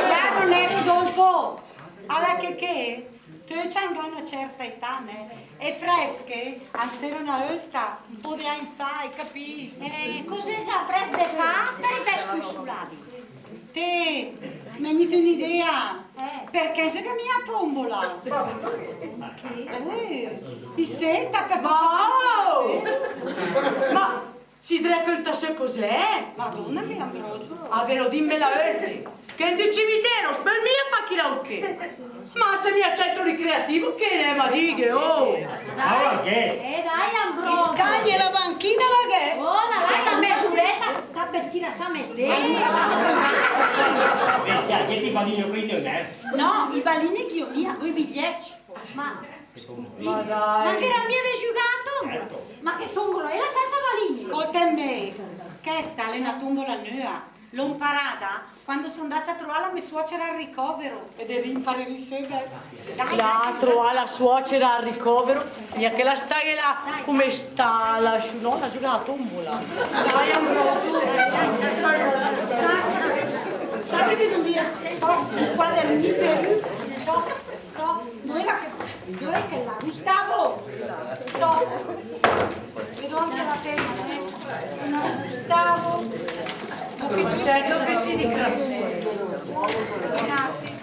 Là non è Rodolfo. Ada che che? Töcc an gh'à öna certa età, nè? E fresche, an sero öna ölta, un pò de agn fa, ét capìt? Eh, cosa gh'è frèsch de fà per vès sconsoladi? Té, m'è gnit ön'idea. Eh. Perché zöghem mia a tombola? Eh, isé, per fà passà... Ma si dré a chèl tassö cos'è? Madona mia, Ambrogio. A v'lo dì mèi la ölte. Che 'n del cimitero s'pöl mia fà chi laùr ché. Ma se mia centro ricreativo che l'è, ma dighe, oh! Dai. Ma va che? Eh, dai, Ambrogio. I scagni e la banchina, va che? Oh, ma dai, la mesureta, t'appetì la sa mestè. Pensa, che ti balini coi nömer? No, i baline gh'ì mia, coi bigliècc. Ma, ma dai. Ma gh'éra mia de zügà a tombola? Certo. Ma che tombola éla sènsa balin? Scóltem, chèsta l'è öna tombola nöa. L'ó 'mparada quando só 'ndacc a troà la me suocera al ricovero. E de lì 'mparerì söbet. Dai, dai, dai. La troà la suocera al ricovero, mia che la staghe là, come sta, là sü, no, la züga a tombola. Dai, Ambrogio. Sa, sa che te dovìa, no, un quadernin per, no. No, dove la che, dove che la... Gustavo! No. Vedo anche la penna, eh. No, Gustavo. Ma che tu... Certo che si ringrazia. Scusate.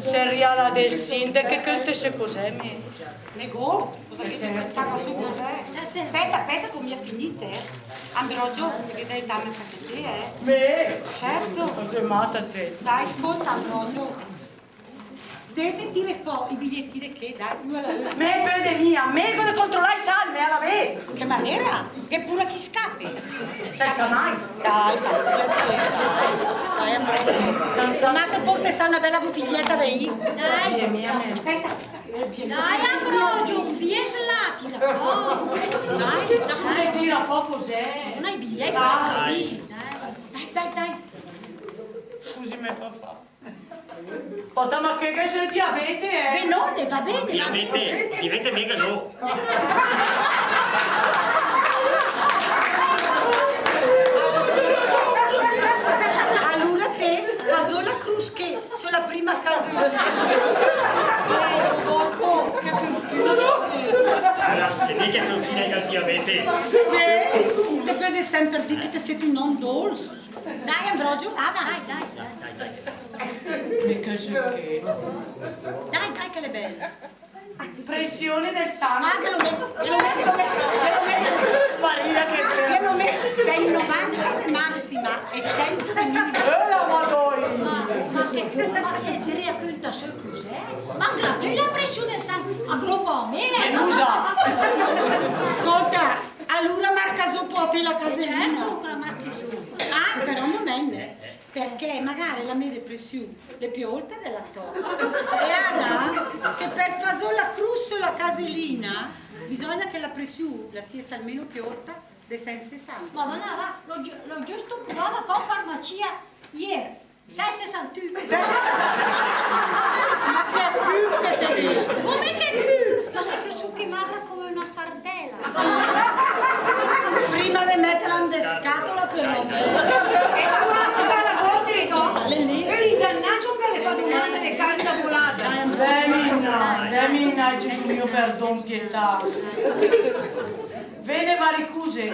Seria la del sindaco che cönte sö cos'è, me. Nego, cosa che te cönte sö cos'è? Spèta, spèta che ó mia finìt, eh. Ambrogio, te gh'é de aiütàm anche té, eh. Me? Certo. Ma sét mata té? Dai, scólta, Ambrogio. Te, te tire fò i biglieti de ché, dai, ü a la ölta. Me pöde mia, me gh'ó de controlà i salde, a la bé. Che manéra? Che pura chi scàpe. Se sa mai. Dai, fà püra sö, dai. Dai, Ambrogio. Ma te pórtet sö öna bèla butiglièta de vin? Dai. Mia, mia, mia. Spèta. Dai, Ambrogio, via, slatila fò. Dai, dai. Che tira fò cos'è? Dai, i biglieti, dai. Dai, dai, dai. Scüsì, me fa fà. Pòta, ma che, che gh'è ol diabete, eh? Beh, no, ne va bene, va bene. Diabete, diabete mia no. Alura te, fà sö la crus ché, sö la prima caselina. Eh, dòpo, che fürtüna. Alura, se mia che fürtüna gh'ó ol diabete. Beh, te pödet sèmper dì che te sét ün òm dóls. Dai, Ambrogio, va, va. Dai, dai, dai. Dai, dai, dai. Mia che sö ché. Dai, dai, che l'è bèl. Pressione del sangue. Ah, che l'ó mé, che l'ó mé, che l'ó mé, che l'ó mé. Paria che... Che l'ó mé, sènto novanta de massima e sènto de minima. Eh, la Madòna! Ma, ma che, ma se te la cöntet sö cusì, eh? Ma gh'ó la pressiù del sangue, a gropa a mé, eh? Gelusa! Scolta, Alura marca sö pò té la caselina. Certo che la marche sö. Ah, però un momènt, perché magare la mé de pressiù l'è piö ólta de la tò. E ada che per fà sö la crus sö la caselina bisògna che la pressiù la sies almeno piö ólta de sènt sesanta. Ma va, va, l'ó giü-, l'ó giüst pruvada a fà in farmacia ier. Sènt sesantün. Ma che cül che te gh'ét! Come che cül? Ma sét che só ché magra come öna sardèla. Prima de mètela in de scatola, però. E alura, la vóter, no? L'è lé. L'è ü dannato che l'è fà domande de carta bolada. Dèm innà, dèm innà, Gesù mio, perdon, pietà. Vene varicuse.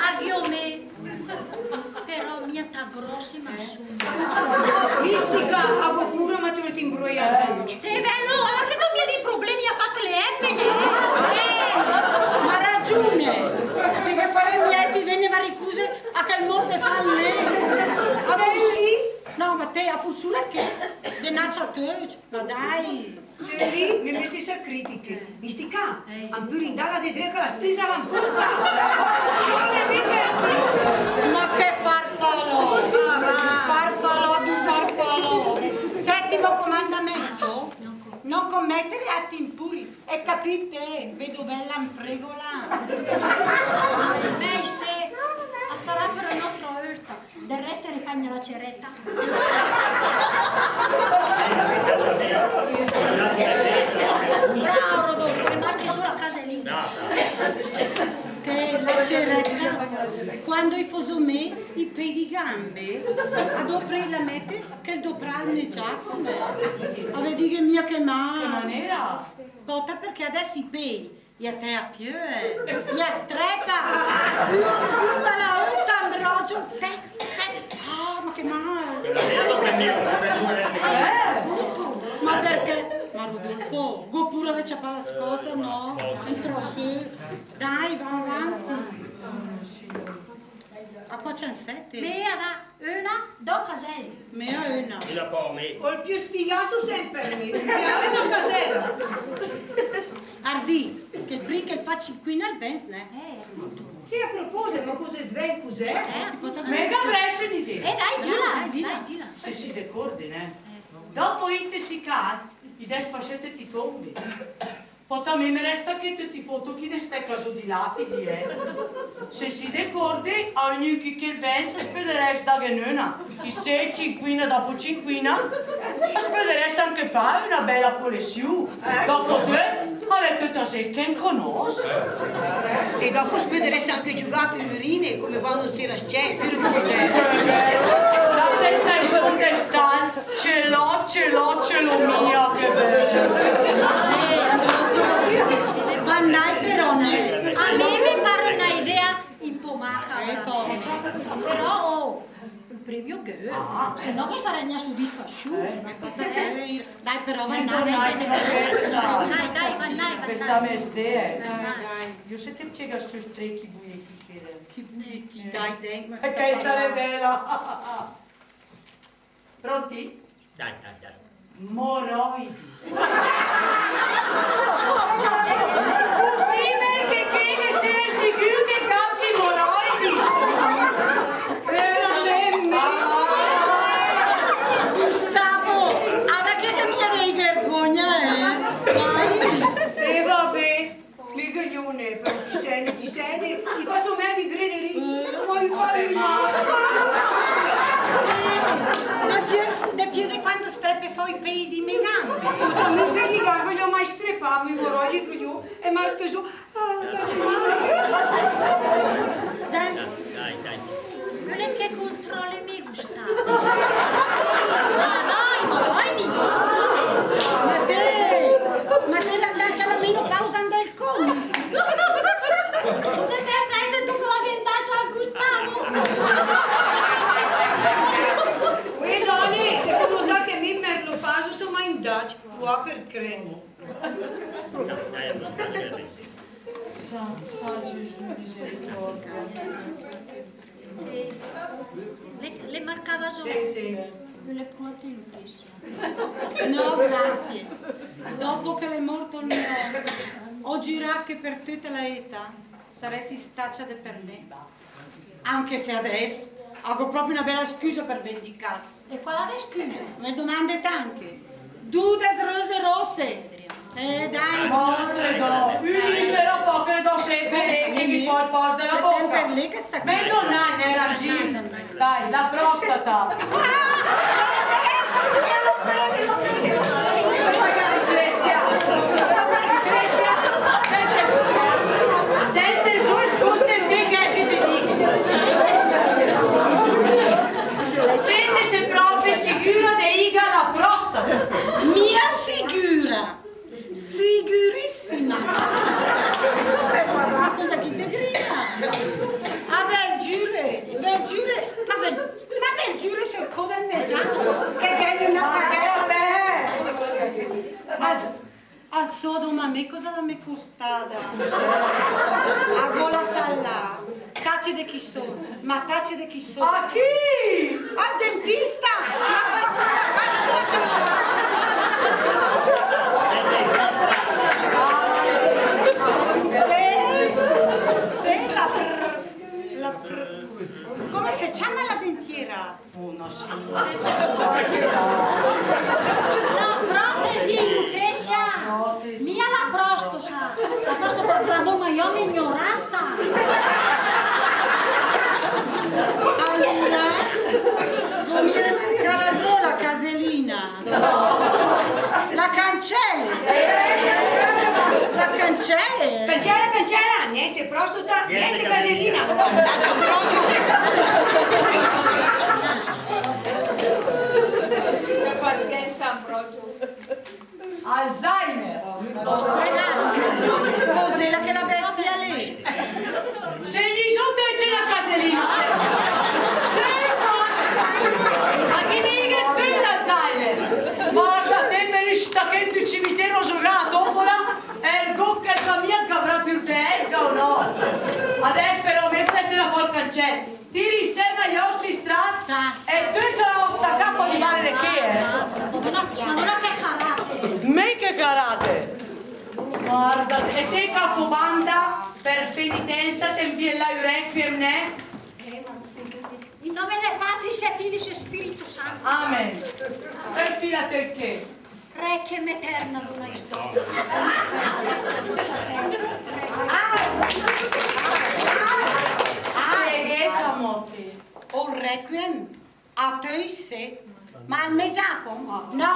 Agh'ó mé. Però mia tat gròsse, ma insoma. Mistica, a gh'ó pura, ma te l'ét imbruiàt. Te vèdet, no, ma che gh'ó mia di problemi a fà le èmene, eh? Eh, ma ragiù, te ghe farét mia ét i vene varicuse a chèl mórt de fam lé. A fó sì? No, ma te, a fó sura che de nàcc a töcc, ma dai. Senti, me mète sö critiche. Mistica, an pür indàga de dré che la sisa la 'mpurta. Ma che farfalò! Farfalò, farfalò. Settimo comandamento? Non commettere atti impuri. È capite? Vedo bella in fregola. Beh, se, a sarà per un'altra volta. Del rèst, refà la cerèta. Bravo, Rodolfo, e marche sö la caselina. Che la cerèta, quando i fó sö mé i pé di gambe, a dópre la mète che 'l dópra 'l mé Giacome. A ve dighe mia che mal. Che manera? Pòta, perché adès i pé i a tèa piö, eh. I a strèpa. Ü, ü a la ólta, Ambrogio. Tèc, tèc. Ah, ma che mal. Eh, ma perché? Ma Rodolfo, gh'ó pura de ciapà la scòsa, no? Entra sö. Dai, va avanti. A quat sènt? Mé a dà öna, dò casèle. Mé a öna. E la pò mé. Ol piö sfigàt só sèmper mé. Mé a öna casèla. Ardì, che 'l prim che 'l fà cinquina 'l vèns, nè? Eh, appunto. Sì, a proposit, ma cos'è, svènt, cos'è? Eh, appunto. Mé gh'avrèss ön'idea. Eh, dai, dila, dai, dila. Dai, dila. Se sì decórde, nè? Eh. Dòpo inte sicàt, i dèss fà sö töte i tómbe. Pòta, a mé me rèsta ché töte i fóto chèi de stècc sö di lapidi, eh. Se sì decórde, a ognü che 'l vèns, as pöderèss dàghene öna. Isé, cinquina dòpo cinquina, as pöderèss anche fà öna bèla colesiù. Dòpo töt, a l'è töta zét che 'n conòss. E dòpo as pöderèss anche giügà a figürine, come quando s'era scècc, se regórde. La sènta i sò de stant. Ce l'ó, ce l'ó, ce l'ó mia, che bèl. Eh, Ambrogio, va 'ndàcc però, nè. A mé me par öna idea ü pó macabra. Eh, pò. Però, oh, ol premio gh'è. Ah. Se no, che sarèss gna sudisfasü. Eh. Dai, però, va 'ndàcc. Dai, dai, va 'ndàcc, va 'ndàcc. Pensàe a ste, eh. Dai, dai. Gh'ó sét piegàt sö sti buiècc ché. Chi buiècc, dai, dai. Perché sta l'è bèla. Pronti? Dai, dai, dai. Moroidi. Pussìbel che ché ghe sia sigür che gh'abi moroidi? Veramente? Gustavo, ada che te mia de vergogna, eh? Dai. E va bé. Mé gh'ó i öi, però, pissene, pissene, i fa somèa di grederì, ma i fa male. De piö, de piö de quando strèpe fò i pèi di mé gambe. Pòta, mé i pèi di gambe i l'ó mai strepà, mé i moroidi gh'ó, e martesù, ah, che male. Dai. Dai, dai. Völe che contròle mé Gustavo. Ma dai, ma dai, di... Ma té, ma té l'è 'ndacc a la menopausa 'ndel còmis. Sét, sét, sét, tu che l'è 'ndacc a Gustavo. Uè, dòne, te fó notà che mé in menopausa só mai 'ndacc, pröa per crèd. Sa, sa, Gesù, misericordia. Eh, l'è, l'è marcada sö. Sì, sì. Völe pröa té, Lucrezia? No, grazie. Dopo che l'è mort ol mé òm, ó giüràt che per töta la éta sarèss istacia de per mé. Anche se adèss a gh'ó pròpe öna bèla scüsa per vendicàs. E quala de scüsa? Me domande tanche. Dü des röse rosse. Eh, dai. Almò te dó. Ü sera fa che dó sèmper lé che i fó ol pòst de la bóca. L'è sèmper lé che sta... Mé no, no, n'era gir. Dai, la prostata. Lucrezia. Lucrezia. Sènt sö. Sènt sö, scólta, che te dighe. Sènt, sét pròpe sigüra de ìga la prostata? Mia sigüra, sigürissima. Ma cosa che te grida? A v'él giüre, v'él giüre, ma v'él, ma v'él giüre sö 'l có del mé Giacomo, che gh'è öna cagada. Ma Al só dóma mé cosa la m'è costada. A gh'ó la sala. Tace de chi só, ma tace de chi só. A chi? Al dentista! Ma fa sö la cacca. Sé, sé, la pr-, la pr-, come se ciama la dentiera? Oh, no, signora. La protesi, Lucrezia! Mia la prostasa! La prostasa, la dóma mé, ignoranta! Alura, vó mia de marcà la sö la caselina? La cancele! La cancele! Cancela, cancela! Niente prostata, niente caselina! Che paziensa, Ambrogio. Alzheimer. Cos'éla chèla bestia lé? Se ghe só töte la caselina. Tre, quater. A ghe n'è töte l'Alzheimer. Varda, té, per sta ché 'n ü cimitero a zögà a tómbola, ergo che la mia gh'avrà piö de èsga o no? Adès però mé, se la fó 'l cancel, tiri insèma i òst stracc e töta la òsta cà fò di male de ché, eh? Madóna, Madóna, che caràter! Mé che caràter! Varda, e té, capobanda, per penitensa te 'nvìet là ü requiem, nè? In nome del Patris et Filius et Spiritus Sanctus. Amen. Sènt, fila té ché. Requiem aeternam dona eis Dominus. Ah! Ah! Seghet amò té. Ol requiem a töi sé. Ma al mé Giacom? No.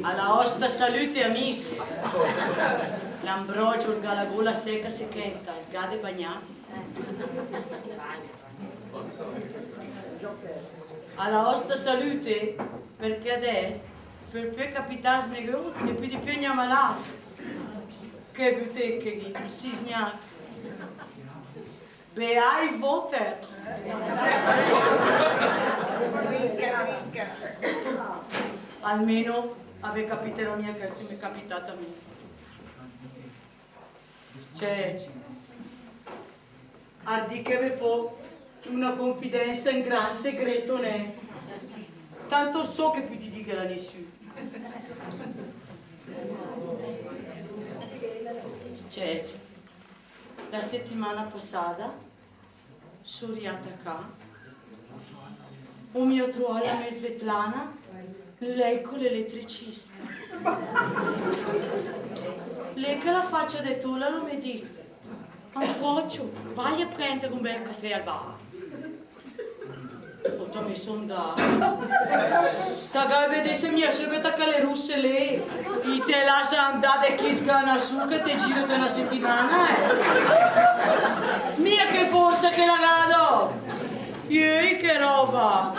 A la òsta salute, amis. L'Ambrogio al gh'à la gola seca sechèta, al gh'à de bagnà. A la òsta salute, perché adès pöl piö capitàs negót e pödi piö gnà malàcc. Che bütécche, ghì, sì sgnàcc. Beai vóter. Drinca, drinca. Almeno a ve capiterò mia chèl che m'è capitàt a mi. Cioè, ardìchem fò öna confidènsa in gran segreto, nè? Tant só che pödi dìghel a nissü. Cioè, la setimana pasada só riàt a cà, ó mia troàt la me Svetlana, lé co l'eletricista. Lé che la facia de tola la me dis: "Ambrogio, vai a prendere un bel caffè al bar." Pòta me só 'ndàt. Ta gh'àet de vèd mia söbet chèle russe lé. I te lasa 'ndà de chi sgana sù che te gire öna setimana, eh. Mia che forsa che la gh'à adòs. Iöi, che roba.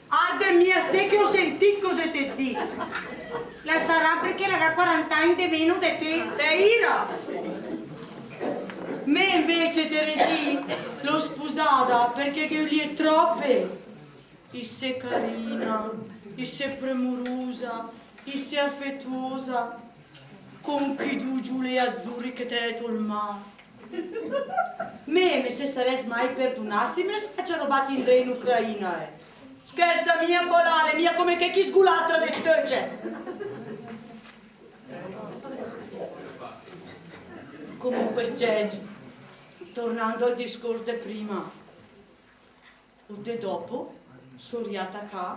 Arda mia, sé che ó sentìt cosa te dis. La sarà perché la gh'à quaranta agn de meno de te. L'è ira. Me invece, Teresì, l'ó spusada perché ghe ölia trope. Issé carina, issé premurusa, issé afetuosa, con chi du giulé azuri che te èd ol mar. Me, me se sarès mai perdunàt se i me l'ès facia robà indré in Ucraina, eh. Schersa mia, folà, l'è mia come chèi sgulàcc de töce. Comunque, Sergi, tornando al discors de prima, ol dé dopo, só riàt a cà,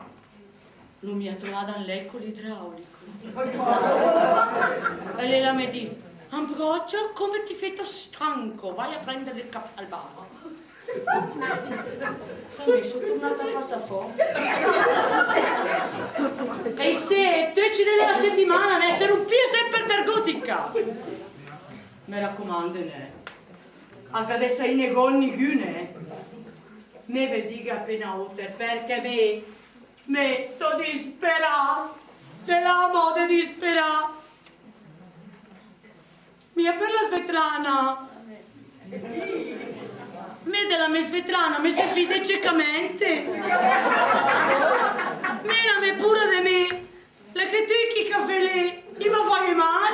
l'ó mia troàda in lècc co l'idraulico. E lé la me dis: "Ambrogio, come ti vedo stanco, vai a prendere il caffè al bar." Sa, me só turnàt a pasà fò. E issé, töcc i dé de la setimana, nè, se rumpìa sèmper vergót in cà. Me racomande, nè. A gh'à de saì negót nigü, nè. Me ve dighe apéna óter, perché me, me só disperàt, de là amò de disperàt. Mia per la Svetlana. Me de la me Svetlana me se fide ciecamente. Me la me pura de me. L'è che töcc chi cafè lé i ma fàa mal.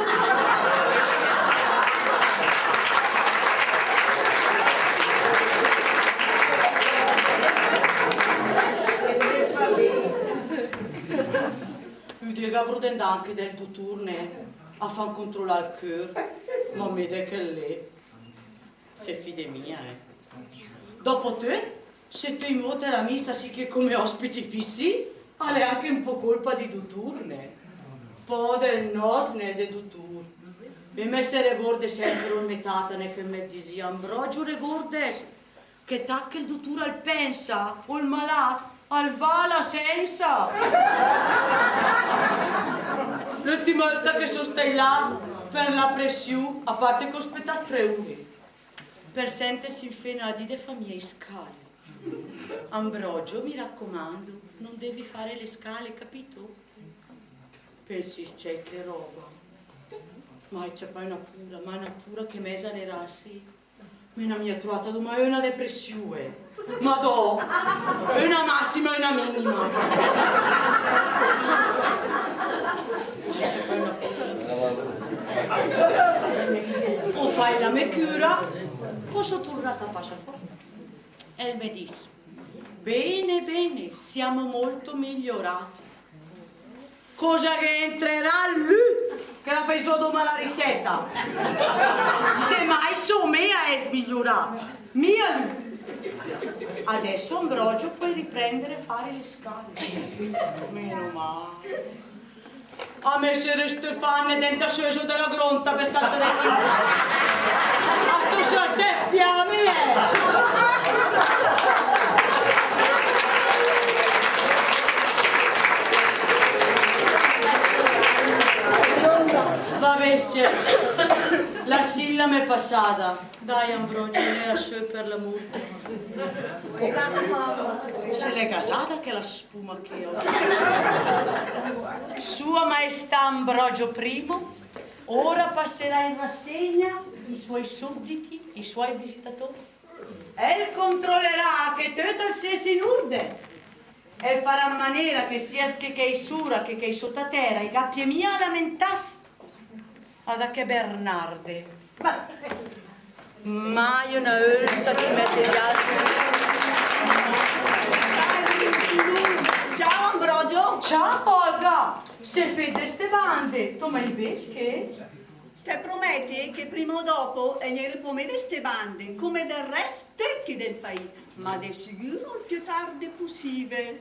Ü dé gh'avró de 'ndà anche del dutùr, nè, a fàm controlà ol cör, ma me de chèl lé se fide mia, eh. Dopo töt, se töi óter a mi i sa sìga come ospiti fissi, l'è anche ü pó colpa di dutùr, nè. Pò del nòs, nè, de dutùr. E me se regorde sèmper ol me tata, nè, che 'l me disìa: "Ambrogio, regordes che tat che 'l dutùr al pènsa, ol malàt al va a la sènsa." L'öltima ólta che só staì là per la pressiù, a parte che ó spetàt tre ure per sènter se ü fenadì de fà mia i scale. "Ambrogio, mi raccomando, non devi fare le scale, capito?" Pensì, cioè, che roba. Ma ciapàe öna pura, ma öna pura che me esageràssi. Me n'à mia troàt domà öna de pressiù, eh. Ma dò, öna massima, öna minima. Ó fàcc la me cura, pò só turnàt a pasà fò. E 'l me dis: "Bene, bene, siamo molto migliorati." Cosa gh'entrerà lü che l'à facc sö domà la risèta? Semmai só me a ès miglioràt, mia lü. "Adesso, Ambrogio, puoi riprendere a fare le scale." Meno male. A me se resta fam dènta sö e zó de la gronta per saltà de lì. A sto sö a tèsta, eh! Va bé, Sergi. La silla m'è passada. Dai, Ambrogio, lèa sö per l'amur de Se l'è gasada chèla spuma ché, oh. Sua Maestà Ambrogio primo, ora passerà in rassegna i suoi sudditi, i suoi visitatori. El controlerà che töt el ses in urden. El farà in manera che sia che chèi sura che chèi sota tèra i gh'apie mia a lamentàs. Ada che Bernarde. Mai öna ólta che mèt i viagg. Ciao, Ambrogio. Ciao, Olga. Se fét de ste bande, t'ó mai vést ché? Te promète che prima o dòpo el gniré pò mé de ste bande, come del rèst töcc del paìs, ma de sigür ol piö tarde pussìbel.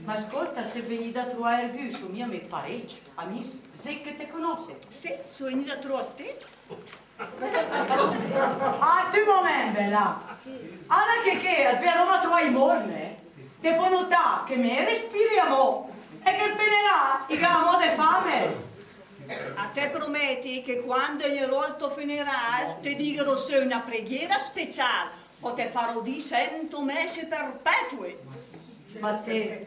Ma scolta, se vegnìda a troà ergü, só mia mé parécc, amìs, zét che te conòsse. Sé, só vegnìda a troà té. Ah, tü momènt, bèla. Ara che ché, a s'vé adóma a troà i mórcc, eh? Te fó notà che mé respire amò, e che 'l feneràl i gh'à amò de fà mé. A te promète che quando el gniró ol tò feneràl, te digheró sö öna preghiera speciàl, o te faró dì sènto mèsse perpètue. Ma te,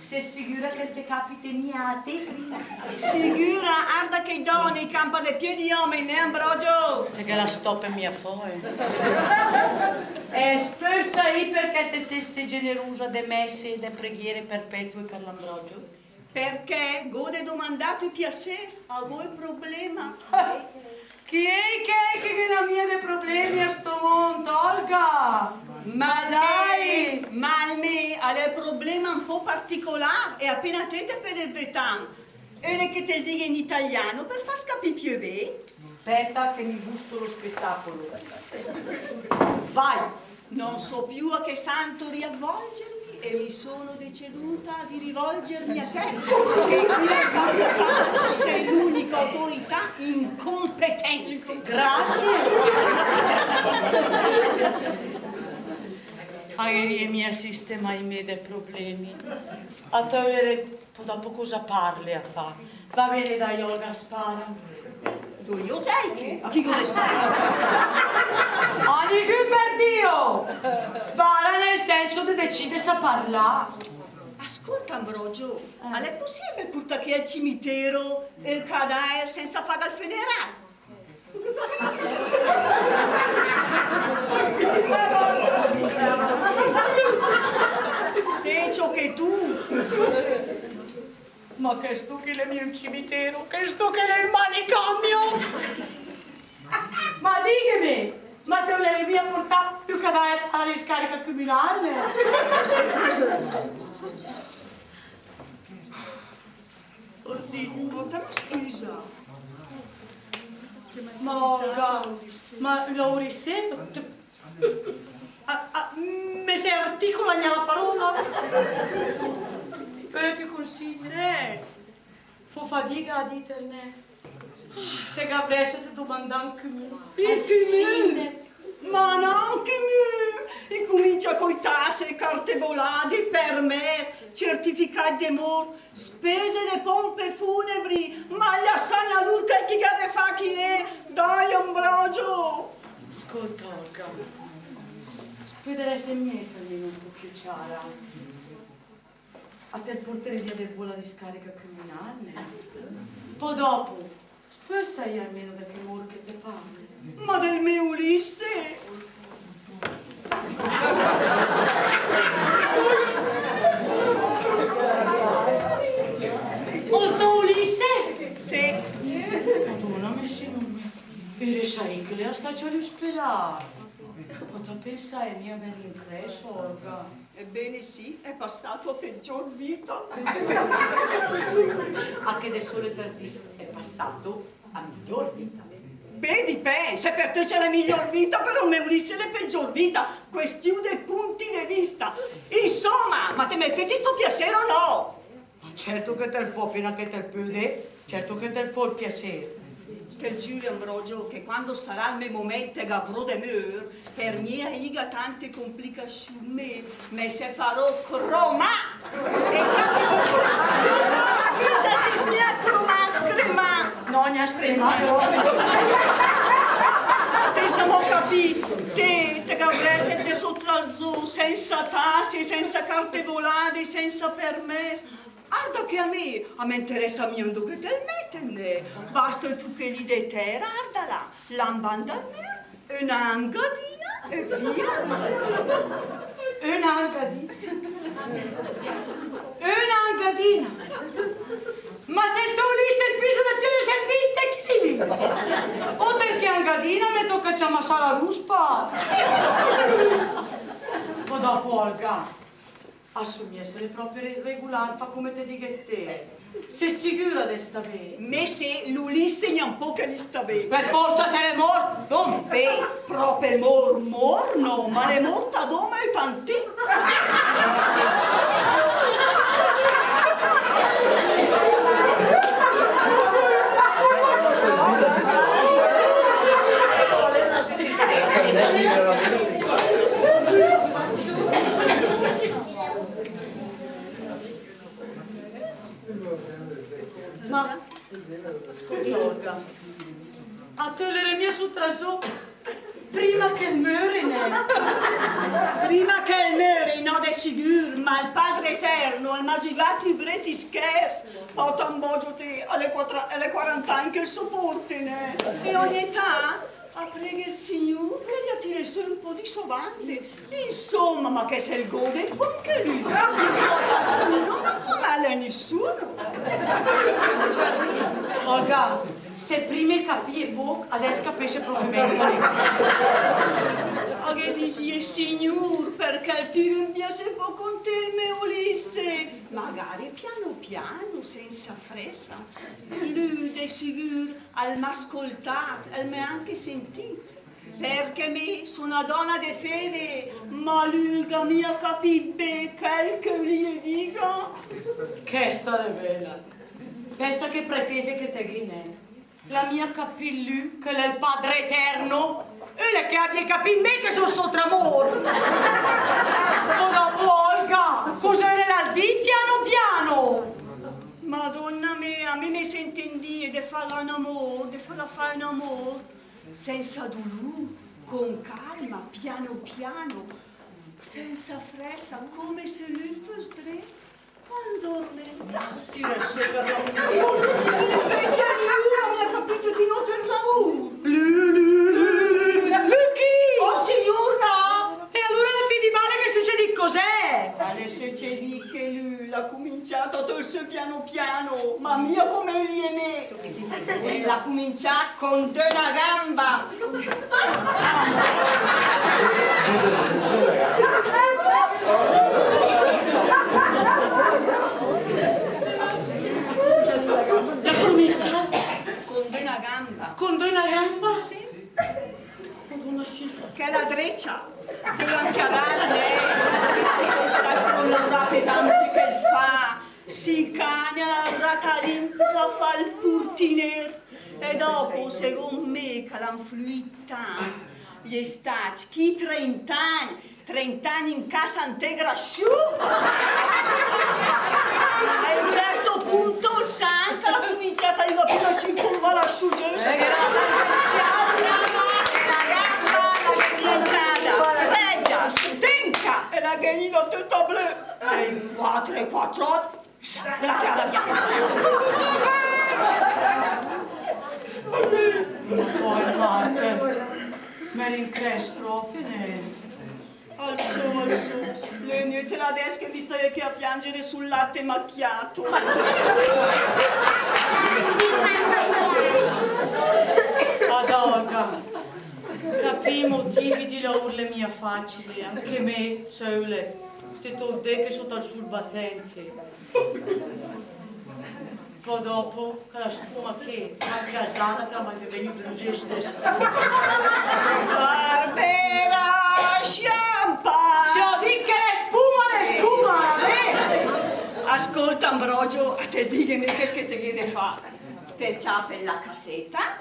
Sé sigüra che te capite mia a te? Sigüra, arda che i dòne i campa de piö di òmen, né, Ambrogio? Se che la stòpe mia fò, eh. Eh, spösa i perché te sét generusa de mèsse e de preghiere perpetue per l'Ambrogio? Perché gh'ó de domandàt ü piasér, a gh'ó ü problema. Chi è, chi è che gh'à mia de problemi a sto mónd, Olga? Ma dai! Ma 'l mé, ma 'l mé a l'è ü problema ü pó particolàr e apéna té te pödet vètam. Ölet che te 'l diga in italiano per fàs capì piö bé? Spèta che mi gusto lo spettacolo. Vai! Non so più a che santo rivolgermi e mi sono deceduta di rivolgermi a te, che qui al camposanto sei l'unica autorità incompetente. Grazie. A gh'ìe mia sistemà i mé de problemi. A te öle Pò dòpo cosa parle a fà? Va bene, dai, Olga, spara. Dóe, Olga? A chi gh'ó de sparà? A nigü, per Dio! Spara nel senso de decìdes a parlà. Ascolta, Ambrogio, eh, ma l'è pussìbel purtà ché al cimitero ü cadàer sènsa fàga ol feneràl? Te, ciò che tu. Ma chesto ché l'è mia ü cimitero, chesto ché l'è ü manicomio. Ma dìgheme, ma te ölet mia purtà ü cadàer a la discarica comunale? Oh, sì, ma te me scüsa. Ma, ma, la Ulisses, a, a, me se articola gna la parola. Però te consiglio, eh, fó fadiga a dìtel, né. Te gh'avrèsset de domandà ü cumün. Ü cumün? Ma no ü cumün! I cumincia coi tasse, carte bolade, permès, certificàcc de mórt, spese de pompe funebri, ma lassàgn a lur chèl che i gh'à de fà ché, dai, Ambrogio! Scolta, Olga, se pöderèsset mia èss almeno ü pó piö ciara. A te 'l porteré vià de bù a la discarica comunale, né? Pò dòpo, spösa i almeno de che amùr che te parle. Ma del mé Ulisse! Ol tò Ulisse? Sé. Madóna, mé Signùr, e rèsa che l'è stacc a l'uspedàl. Ma te penset mia ben incrès, Olga? Ebbene sì, è passato a peggior vita. Anche de sole per dì, è passato a miglior vita. Beh, dipènd, se per te l'è miglior vita, per ol mé Ulisse l'è peggior vita. Questiù de punti de vista. Insoma, ma te me fét sto piasér o no? Ma certo che te 'l fó, apéna che te 'l pödet, certo che te 'l fó ol piasér. Te giüre, Ambrogio, che quando sarà ol mé momènt che gh'avró de mör, per mia iga tante complicasiù, mé, mé se faró cromà! E capì? No, scüsa, dis mia cromà, scremà! No, gna scremà, no. Te só mia capì, te, te gh'avrèsset de Só, sensa tase, sensa carte bolade, sensa permès. Arda che a me, a me interèsa mia 'ndo che te 'l mètet, nè. Basta ü tuchèl de tèra, arda là, là 'n banda al mür, öna angadina e via. Öna angadina. Öna angadina. Ma se 'l tò Ulisse 'l pisa de piö de sènt vinte chili! Óter che angadina, me tóca ciamà sala ruspa! Pò dòpo, Olga, a só mia se l'è pròpe re-, regulàr, fà come te dighet té. Sé sigüra de stà bé? Me sé, l'Ulisse gnà ü póch che 'l sta bé. Per forsa se l'è mórt, dóma. Bé, pròpe mórt, mórt no, ma l'è mórt adóma ü tant. Ma, scólta, Olga, a te l'ére mia sö tra sö prima che 'l möre, nè? Prima che 'l möre, no, de sigür, ma 'l Padre Eterno al m'à zügàt ü bröt schèrs, pòta 'm bògio té, a l'è quatra-, a l'è quarant'agn che 'l sopórte, nè? E ògne tat a préghe 'l Signùr che 'l gna tire sö ü pó di sò bande. Insóma, ma che se 'l góde ü pó anche lü. Ciascun no fa mal a nissun. Olga, se prima capìe póch, adès capésse pròpe mia. A ghe disìe: Signùr, perché 'l tìret via sö ü pó con té 'l mé Ulisse? Magare piano piano, sensa frèsa. Lü, de sigür, al m'à scoltàt, al m'à anche sentìt. Perché me só öna dòna de féde, ma lü 'l gh'à mia capìt bé chèl che lü 'l diga. Chèsta l'è bèla. Pènsa che pretése che te gh'ét, nè? L'à mia capìt lü che l'è 'l Padre Eterno? Öle che abie capìt me che só sóta amór? Pò dòpo, Olga, cos'ére l'à dì piano piano? Madóna mé, a me me sènte dì de fàla ün amór, de fàla fà ün amór. Sensa dulùr, con calma, piano piano, sensa frèsa, come se lü 'l föss dré a 'ndormentàs. Sì, rèsta per la... Invece lü, a m'à capìt, ti no te laùr. Lü, lü, lü, lü, lü chi? Oh, signùr, no! E alura a la fì di bale gh'è sücedìt cosè? L'è sücedìt che lü l'à cuminciàt a töl sö piano piano, ma mia come öle me. E l'à cuminciàt con d'öna gamba. L'à cuminciàt con d'öna gamba. Con d'öna gamba? Sì. Madóna, sì. Chèla drécia, chèla anche adès, eh, che se, se sta con laurà pesante che 'l fa, si cagna, laurà talènt, sa fa 'l purtinér. E dòpo, segónd me, che l'à inflüìt tant, i è stacc chi trent'agn, trent'agn in cassa integrassiù. A ü cèrto punto 'l sa anche, l'à cuminciàt a, a circumvalà sö, giöst. Eh, che era la gamba, la gh'è diventada frègia, stenca, e la gh'è gnida töta blö. E in quater, quater ore, la tirada via. Pò, Marta, me rincrèss pròpe, nè? Alsò, alsò, l'è inütile adès che mi staie ché a piàngere sul latte macchiato. Adòga, capì i motivi di laùr l'è mia facile, anche me, sö öle, te tö 'l dét che sóta al sul batente. Pò dòpo, chèla spuma ché, anche a Zana, che la m'à fàcc vègn i brüsèss. Barbera, sciampa! Se ó dìcc che l'è spuma, l'è spuma, va bé! Ascólta, Ambrogio, a te dighe me chèl che te gh'é de fà. Te ciape la casséta,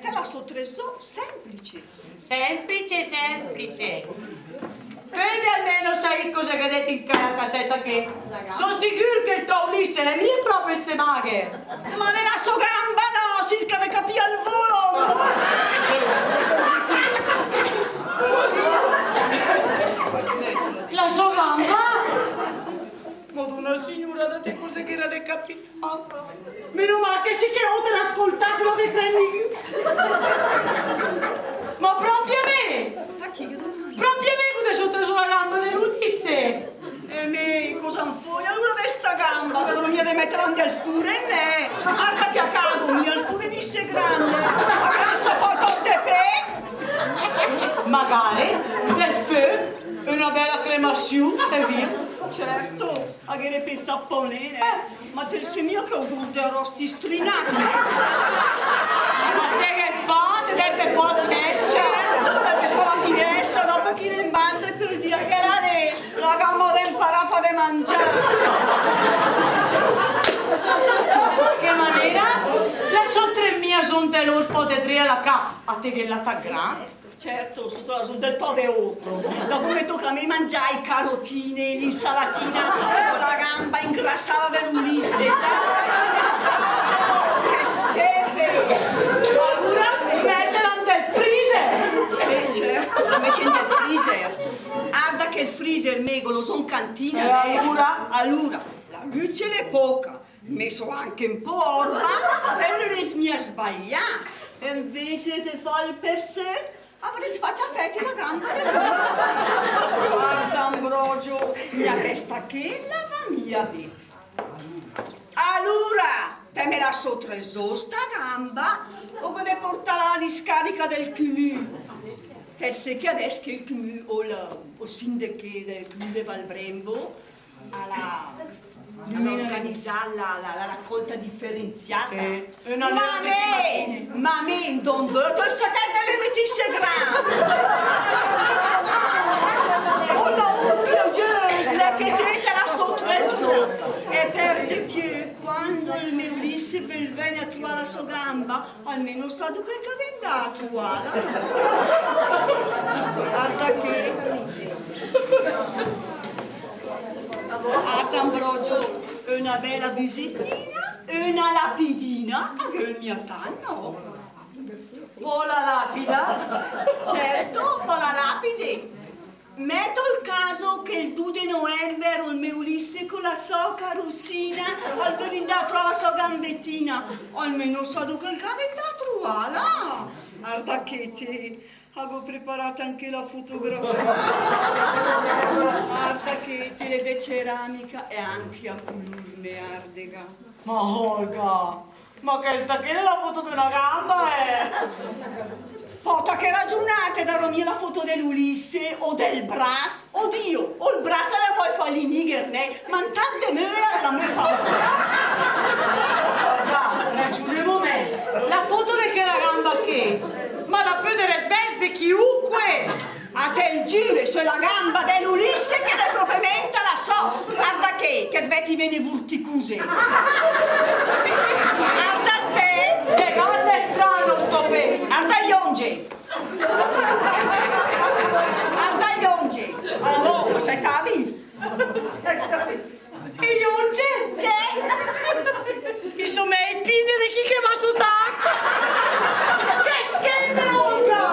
te la só trèt zó, sèmplice. Sèmplice, sèmplice. Pöde almeno saì cosa gh'è dét in chèla casséta ché? Só sigür che 'l tò Ulisse l'è mia pròpe issé magher. Ma l'è la sò gamba, no? Sirca de capì al volo. de capità. Meno mal che sì che oltre a scoltà, se no te prendi. Ma pròpe a me! Ma chi che domanda? Pròpe a me che gh'ó sóter zó la gamba de l'Ulisse! E me cosa 'n fó alura de sta gamba? Che dovrìa de mètela 'ndel furèn, eh! Arda che a cà gh'ó mia 'l furèn issé grande, ma che se fa töt de pé! Magare del föch, öna bèla cremassiù e via. Certo, a gh'ére pensàt pò nen, eh. Ma te 'l sé mia che ó odùr de ròst istrinàt? Ma se gh'ét fàt, te gh'ét fàt la finèstra. Certo, te gh'ét fàt la finèstra, dòpo chi l'è 'n banda e pò 'l dì che l'è la gamba de 'n paràf de mangià. Che manéra? La só tré mia zó 'nte l'orfo de tré a la cà, a te gh'ét la tà grand. Certo, sóta la zó del tò de óter. Dòpo me tóca a me mangià i carotine, l'insalatina, la gamba ingrasada de l'Ulisse. Che schèf! Alura, mètela 'ndel freezer! Sé, certo, la mète 'ndel freezer. Arda che 'l freezer me ghe l'ó zó 'n cantina, eh. E alura? Alura, la lüce l'è póca. Me só anche 'n pó orba, e öna rèd mia sbagliàt. E invéce de fà 'l persöt, avrès facc a fète la gamba de l'Ulisse. Arda, Ambrogio, mia chèsta ché la va mia bé. Alura, te me la sóter zó sta gamba, o gh'ó de portàla a la discarica del cumü. Te sé che adès che 'l cumü, o la, o sìndech del cumü de Valbrembo, a l'à, a l'à organizàt la, la, la raccolta differenziata. Sì. Ma me, ma me, 'ndó 'ndó töt 'l sachèt de l'ümetissegram. Oh, la urca, Dio, l'è che te te la só trasù. E per de piö, quando 'l me Ulisse 'l vègne a truà la sò gamba, almeno sà 'ndo che 'l gh'à de 'ndà a truàla. Arda che. Arda, Ambrogio, öna bèla busetina, öna lapidina, a gh'öl mia tant, no? Pò la lapida? Certo, pò la lapide. Mèt ol caso che 'l du de novèmber ol me Ulisse co la sò carusina al völ 'ndà a troà la sò gambetina, almeno sà 'ndo che 'l gh'à de 'ndà a troàla. Arda che te, a gh'ó preparàt anche la fotografia. Arda che te, l'è de ceramica e anche a culùr me àrdega. Ma Olga, ma chèsta ché l'è la foto de öna gamba, eh! Pòta, che ragiunàt, daró mia la foto de l'Ulisse o del bras? Oddio, ol bras l'è amò fà i nìgher, nè? Ma 'ntant de möela la me fa. Dai, ragionemo mèi. La foto de chèla gamba ché, ma la pöderès vèss de chiunque. A te 'l giüre, sö la gamba de l'Ulisse che l'è propriamènt la sò. Arda ché, che svèti vène vurticuse. Arda 'l pé. Se gh'à de strano sto pé. Arda i ónge. Arda i ónge. Alò, ma se ta vif. E i ónge? Sé. I só mèi pine de chi che va sotà acqua. Che schèf, Olga!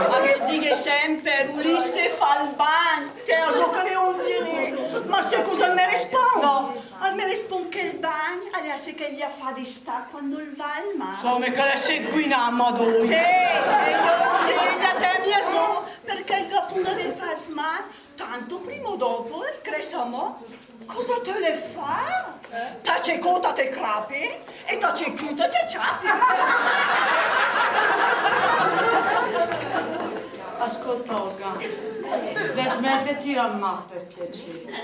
Ma che dighe sèmper, Ulisse fa 'l bagn, te la só che le ónge lé. Ma sét cosa 'l me respónd? No. Al me respónd che 'l bagn l'è isé che 'l ghe fa d'istà quando 'l va al mar. Insóma, che l'è seguì na madóia. Eh, e i ónge, i la tègne mia zó, perchè 'l gh'à pura de fàs mal. Tanto prima o dòpo 'l crès amò. Cosa te ölet fà? Ta cecóta te crape e ta cecüta te ciape. Ascolta, Olga, smèt de tiràm mal, per piacere.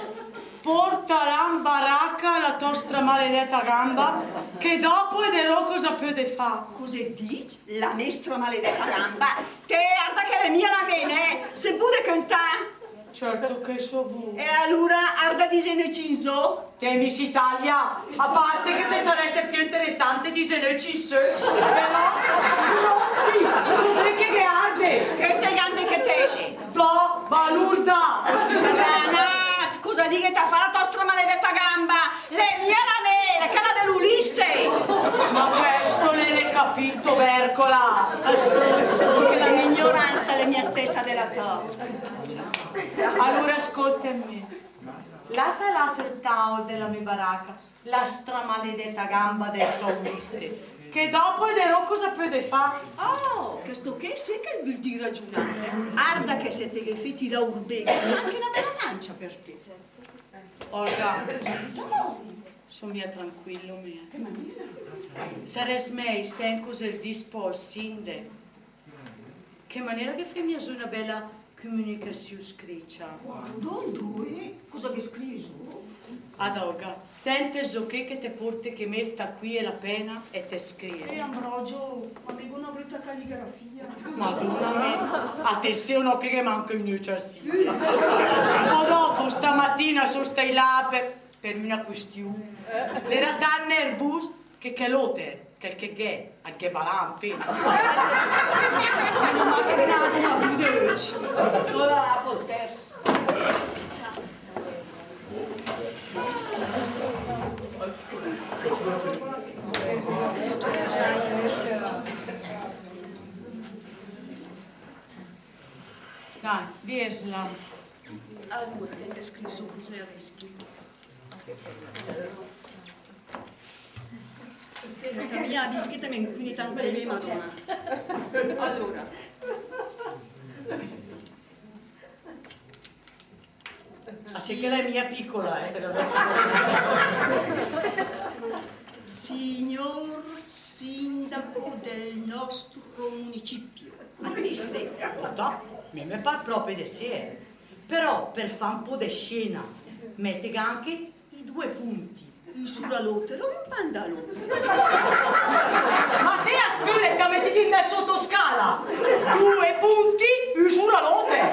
Pòrtala in baraca la tò stramaledèta gamba, che dòpo ederó cosa pöde fà. Cos'ét dicc? La me stramaledèta gamba? Te, arda che l'è mia la mé, nè? Se pöde cöntà? Certo che só bù. E alura, arda, dìsene cinc zó. Te, Miss Italia, a parte che te sarèss piö interesante dìsene cinc sö, però, pronti, só dré che ghe arde. Che te gande che te... Dò, balurda. Ranàt, cosa dighet a fà la tò stramaledèta gamba? L'è mia la mé, l'è chèla de l'Ulisse! Ma chèsto l'è recapìt, Bercola! Assò, assò, che la mé ignoransa l'è mia stèssa de la tò. Alura ascóltem mé. Lassa là sul tàol de la me baraca la stramaledèta gamba del tò Ulisse, che dòpo ederò cosa pöde fà. Oh, chèsto ché sé che 'l völ dì ragiunà, eh? Arda che se te ghe fét i laùr bé, ghe sarà anche öna bèla mancia per té. Olga, só mia tranquillo mé. Che manéra? Sarès mèi se 'n cos'el dis pò 'l sìndech. Che manéra che fé mia zó öna bèla comunicassiù scricia? Quando? Dóe? Cosa che scrìe zó? Adà, Olga, sènt zó ché che te pórte ché mé 'l taquì e la pèna e te scrìet. Eh, Ambrogio, ma mé gh'ó öna bröta caligrafia. Madóna mé, a te sé o no che ghe manca ün öcc al sìndech. Pò dòpo, stamatina só stacc là per, per öna questiù. L'éra tat nervùs che chèl óter, chèl che gh'è, al ghe balàa in fèmena. Meno mal che ghe n'à dà dò de öcc. Alura, a pò, tèrs. Dai, vèrs là. Alura, che te scrìv sö cos'el rischi. Te la mia discreta, me incüni tant mé, Madóna. Alura. Ah, sé che l'è mia picola, eh, te la... Signor sindaco del nostro municipio, a te sé. Atò, mé me par pròpe de sé, eh. Però, per fà ü pó de scèna, mètega anche i dò pünti, ü sura l'óter o ü 'n banda a l'óter. Ma te a scöla te mètet in del sotoscala, dò pünti, ü sura l'óter.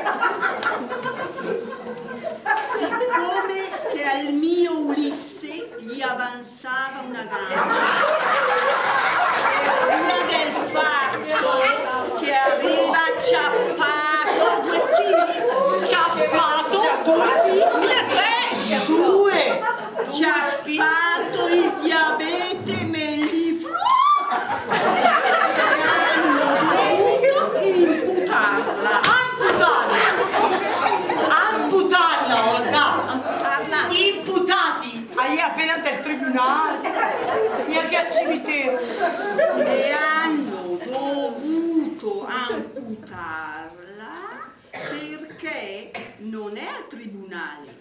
Siccome che al mio Ulisse gli avanzava una gamba, per via del fatto che aveva ciappato due P. Ciappato due P? Mia tre! Due! Ciappato il diabete mellifluo! E hanno dovuto amputarla. Amputarla! Amputarla, Olga! Amputarla! Imputati! A iè apéna tel tribunal, gnanca al cimitero. E hanno dovuto amputarla perché non è al tribunale.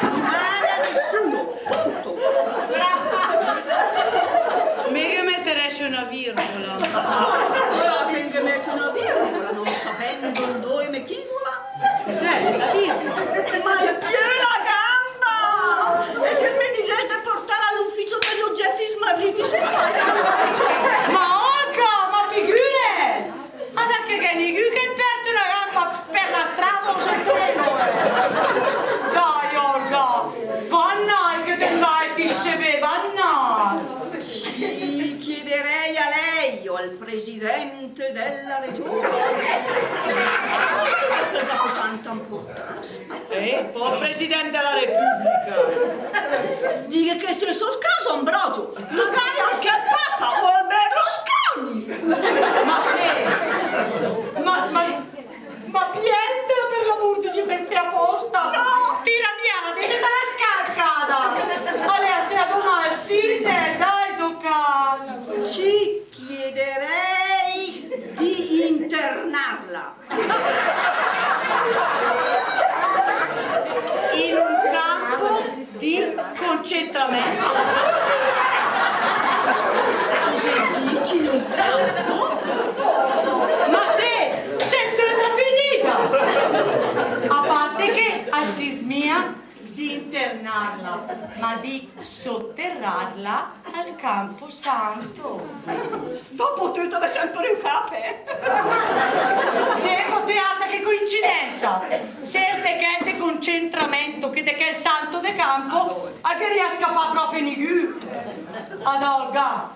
Non male a nessuno. Punto. Brava. Mé ghe meterèss öna virgola. Sa che ghe mèt öna virgola, non sapendo dóe mèt virgola. Cos'è? La vita? Ma al piö la gamba! E se 'l me disès de portala a l'ufficio per gli oggetti smarriti, se 'l fa? Ma Olga, ma figüret! Adà che gh'è nigü che 'l pèrd öna gamba per la strada o söl treno, eh? Dai, Olga, va 'nnàcc che te 'ndét a sentì bé, va 'nnàcc! Sì, chiederei a lei o al presidente della regione. Perché dà tanta importanza? Eh, pò 'l president de la Repubblica. Dighe che se sö 'l caso, Ambrogio, magari anche al Papa o al Berlusconi. Ma che? Ma, ma, ma pièntela, per l'amur de Dio, te 'l fét apòsta. No! Tira via, la dèseta la scalcada. Alè, a sè domà al sìndech, dai, tocca. Sì. Chiederei di internarla. In un campo di concentramento. Cosa dici, in un campo? Ma te, sèntet, l'è finida! A part che al dis mia di internarla, ma di sotterrarla al camposanto. Dòpo töt al è sèmper ü cap, eh? Sét, te, arda che coincidènsa! Se de chèl de concentramento che de chèl santo de campo, al ghe rièsca pròpe nigü. Adà, Olga.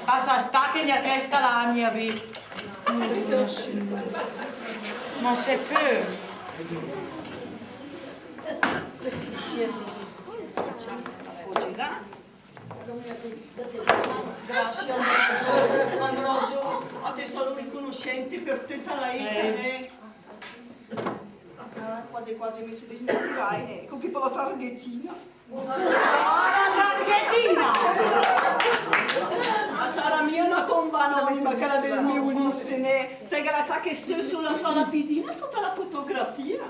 Basta stà che gnà chèsta la mia vita. Ma se pöl. Grazie, Ambrogio. Ambrogio, a te saró riconoscente per töta la éta, eh. Quasi, quasi me se desmentegai, né, co chi pò la targhetina. Ah, la targhetina! Ma sarà mia öna tomba anonima, chèla del me Ulisse, né? Te ghe la tache sö, sö la sò lapidina, sota la fotografia.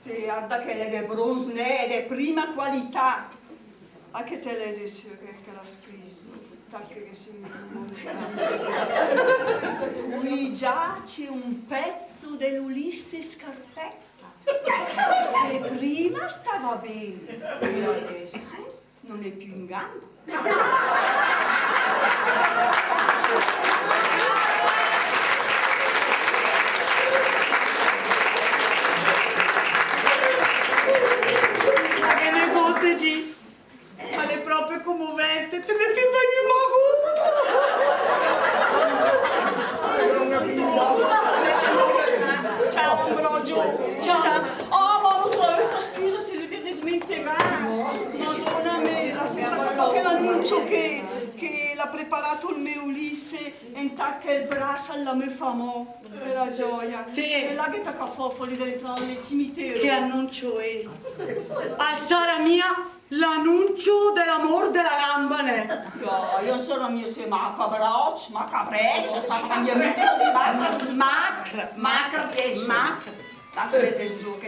Te arda che l'è de bronz, né, de prima qualità. A che te lèget sö che, che l'à scris, tache che se me... Qui giace un pezzo dell'Ulisse Scarpetta, che prima stava bene e adesso non è più in gamba. Ma che negót, dì? Ma l'è pròpe comovente, te me fé vegnì magù. Ciao, Ambrogio. Ciao. Oh, ma ho avuto la brutta scusa, se l'è desmentegàt. Madóna mé, la sét che fà chèl anuncio che, che l'à preparat ol me Ulisse, intàt che 'l brasa la me fà amò. Che la gioia. Té. E la gh'è tacàt fò, fò lì de l'entrada del cimitero. Che anuncio è? Al sarà mia l'anuncio de la mórt de la gamba, né? No, io sono mia se macabroc, macabrec, sa mia mia così, macabr-, macr, macabres. Macr. Lassa che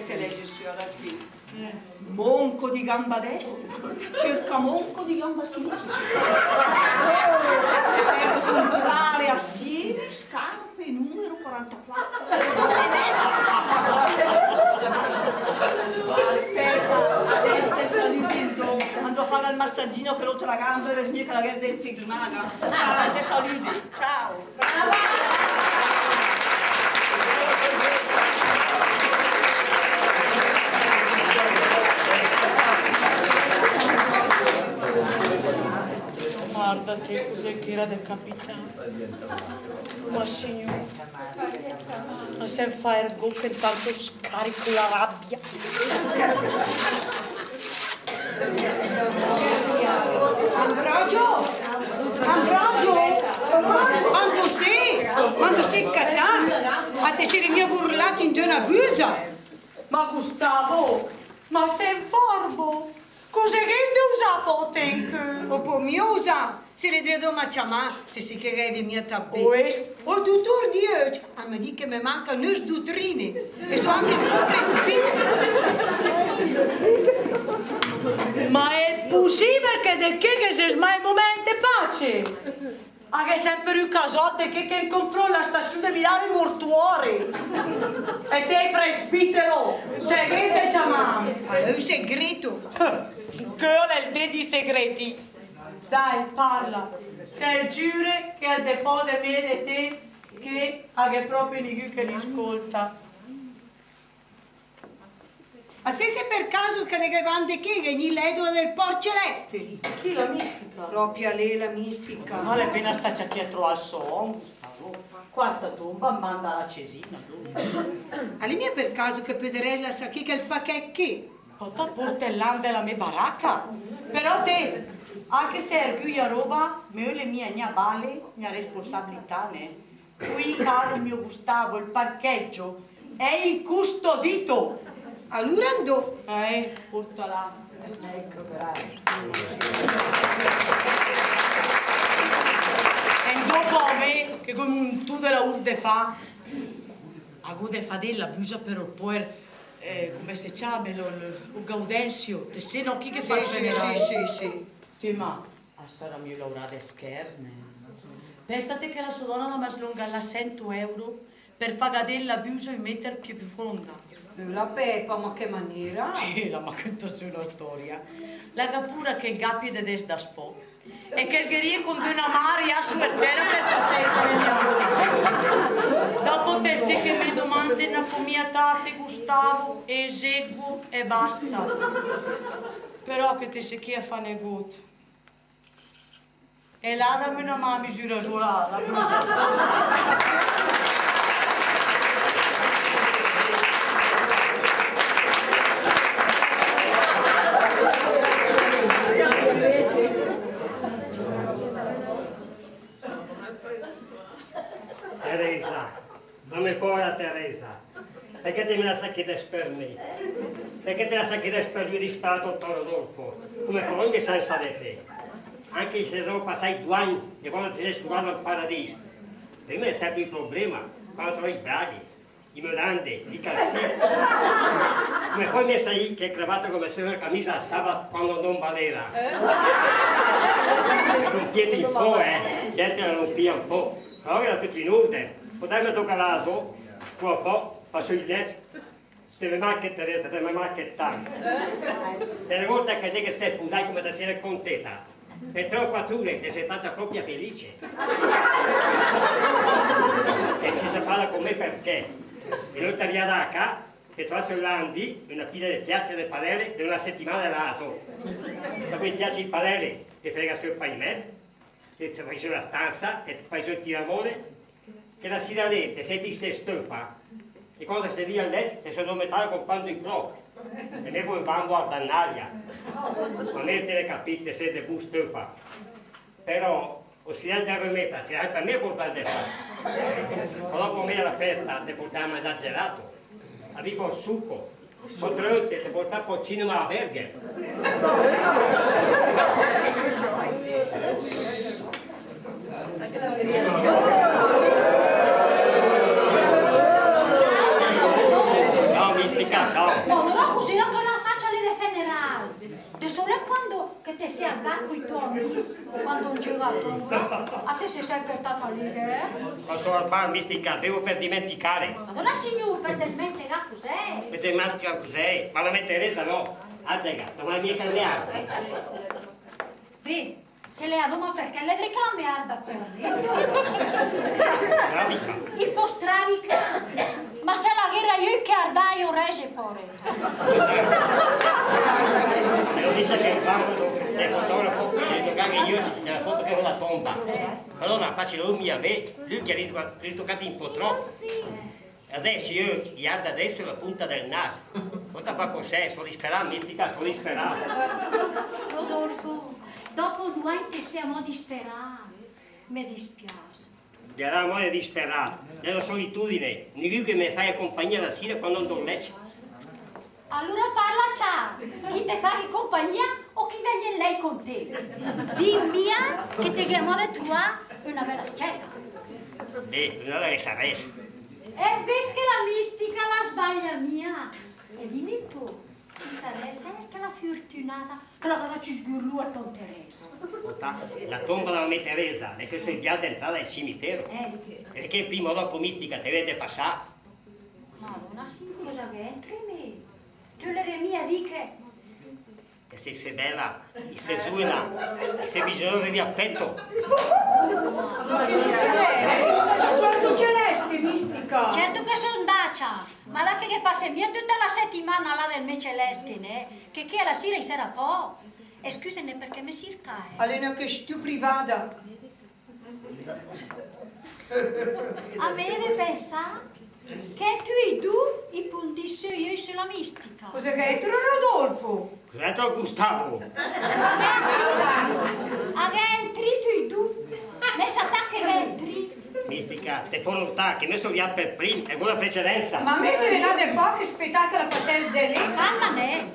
te lèget sö, siora, chi. Monco di gamba destra, cerca monco di gamba sinistra. Per comprare assieme scarpe numero quarantaquattro. Aspèta, adès te salüde, 'ndo, 'ndo a fà ol massaggino a chèl'ótra gamba, e vèdet mia che la gh'è de infigrimàga. Ciao, te salüde, ciao. Arda té cos'è che l'è decapitàt. Ma signùr, ma se fa ergót che intat scarico la rabia. Ambrogio! Ambrogio! Ma 'ndo sét? Ma 'ndo sét casàt? A te sére mia burlàt in d'öna büsa? Ma Gustavo, ma sét forbo? Cos'è che gh'ét de usà pò té incö? Ó pò mia usà, sére dré dóma a ciamà, te sét che gh'è de mia tat bé. Ol dutur di öcc al m'à dìcc che me manca nös dutrine, e só anche du presbìter. Ma l'è pusìbel che de ché ghe sés mai momènt de pace? A gh'è sèmper ü casòt de ché che in confrónt la stasiù de Milan i mortuòre. E té, presbìtero, se gh'ét de ciamàm? Alura, ü segreto. Chèl l'è ol dé di segreti. Dai, parla. Te giüre che al dì fò de mé e de té che a gh'è pròpe nigü che l'iscólta. Ma sét sö per caso che de chèle bande ché gh'è gnìt l'èdola del Pòrt Celèste? Chi, la Mistica? Pròpe lé, la Mistica. Ma l'è apéna stacc ché a troà ol sò òm, Gustavo. Qua sta tomba in banda a la cesina, dóe? A l'è mia per caso che pöderèss lassà ché chèl pachèt ché? Pòta, pórtel là 'n de la mé baraca. Però té, anche se ergü i a róba, mé öle mia gna bale, gna responsabilità, né? Qui, caro il mio Gustavo, il parcheggio è incustodito. Alura 'ndo? Eh, pórtala. Ecco, bravo. E dòpo mé, che gh'ó un muntù de laùr de fà, a gh'ó de fà dét la büsa per ol póer, eh, come se ciama, ol, ol Gaudenzio, te sét, no, chi che fa ol funerale? Sì, sì, sì, sì. Té, ma a sarà mia laurà de schèrs, né? Pènsa té che la sò dòna la m'à slongat là sènt euro per fàga dét la büsa ü méter piö, piö fónda. Eh, la Pepa, ma che manéra? Sì, la m'à cöntàt sö öna stòria. La gh'à pura che 'l gh'àbie de dàs fò. E che 'l ghe rìe con d'öna mà a rià sö per tèra per fà sènt euro. Dòpo te sét che me domande na fó mia tate, Gustavo, e eseguo e basta. Però che te sét ché a fà negót. E là, dàm öna mà a misürà sö la, la büsa. Teresa, ma mé pòra Teresa. Perché te me la Sa che te spermì. Perché te la sa che te spermì disperà, Rodolfo? Come fó a mé sensa de té? Anche se só pasàcc du agn de quando te sé scuràt in paradìs. Per mé l'è sèmper ü problema quando tröi i braghe, i mödande, i calsì. Come fó a mé saì che cravato come se la camisa al sabat quando no 'ndó in balera? Rompìet ü pó, eh. Cèrto, la rompìa ü pó. Però l'era töt in órden. Pò dàcc, me toca làs zó, come fó, fó sö i lècc. Te me mànchet, Teresa, te me mànchet tant. Te regórdet che de che te sé spusàcc, come te sé contenta? Per trè o quàter ure te sé stàcia pròpe felice. E te sé scapada con mé perché? E l'ótra sira a cà, te trovàt sö 'l landi öna pila de piàsse e de padèle de öna setimana làs zó. Dòpo i piàsse e i padèle, te fregàt sö ol pavimènt, te fàet sö la stansa, te fàet sö ol tiramòle, Chèla sira lé te sét issé stöfa, e quando te sé dré al lècc te sé 'ndormentada compàgn d'ü cròch, e mé come bambola in aria. Ma mé, te l'é capìt, te sé de bu stöfa. Però, ol siràcc de la römèta, l'è sèmper mé che 'l pòrta de fà. Però pò mé a la fèsta te pòrtàa a mangià 'l gelato. A bìf ol suco. Pò dré ólte te pòrtàa pò al cinema a Berghem. Ciao, Mistica, ciao. Ma alura cusì la tò facia lé de feneràl. De sòlit quando che te sé al bar coi tò amìs, quando 'n giöga a tombola, a te sé sèmper stata lé, eh? Quando só al bar, Mistica, bevo per dimenticare. Madóna Signùr, per desmentegà cus'è? Per desmentegà cus'è? Ma la mé Teresa no. Àrdega, domà mia che la mé arba, eh? Beh, se l'è adóma perché l'è dré che la mé arba, pò. Strabica. Ü pó strabica. Ma se la gh'éra jö che ardàa i orège, pòre. Lo dise che quando el fotografo el toca che io la foto che ho la tomba. Alura, fàcile, mia, beh, lü che l'ha ritocà ü pó tròp. Adès, io, i arda adès la punta del nas. Cosa fa con sé? Só disperàt, Mistica, só disperàt. Rodolfo, dòpo du agn te sé amò disperàt. Me dispiàs. Gh'éra amò de disperàt, l'è la solitudine, nigü che me fae compagnia la sira quando 'ndó in lècc. Alura parla ciar, chi te faghe compagnia o chi vègne in lècc con té? Dim mia che te gh'é amò de truà öna bèla s-cèta. Beh, öna la ghe sarès. E vést che la Mistica la sbaglia mia. E dim ü pó, chi sarès chèla furtünada che la gh'avrà ciusgür lü a tò Teresa. Pòta, la tomba de la mé Teresa l'è chèl sö vià d'entrada del cimitero. Eh. E che prima o dòpo, Mistica, te vèdet pasà. Madóna, sì, cosa gh'éntri mé? Te l'ére mia dì che... Che te sé bèla, che te sé zùena, che te sé bisognosa de afèt. Ma che dì, eh? Sét 'ndacia al Celeste, Mistica? Certo che só 'ndacia. Ma dà che ghe pase mia töta la setimana là del mé Celeste, nè? Che ché a la sira i sarà fò. E scüsem, perché me sircàet? L'è öna chestiù privada. A m'é de pensà che töcc i du i pundìs sö i öcc sö la Mistica. Cosa gh'éntro, Rodolfo? Cosa gh'éntro, Gustavo? A gh'éntri töcc i du. Me sa tat che gh'éntri. Mistica, te fó notà che me só riàt per prim e gh'ó la precedensa. Ma me sére lada de fò che spetà che la pasès de lé. Calma, nè.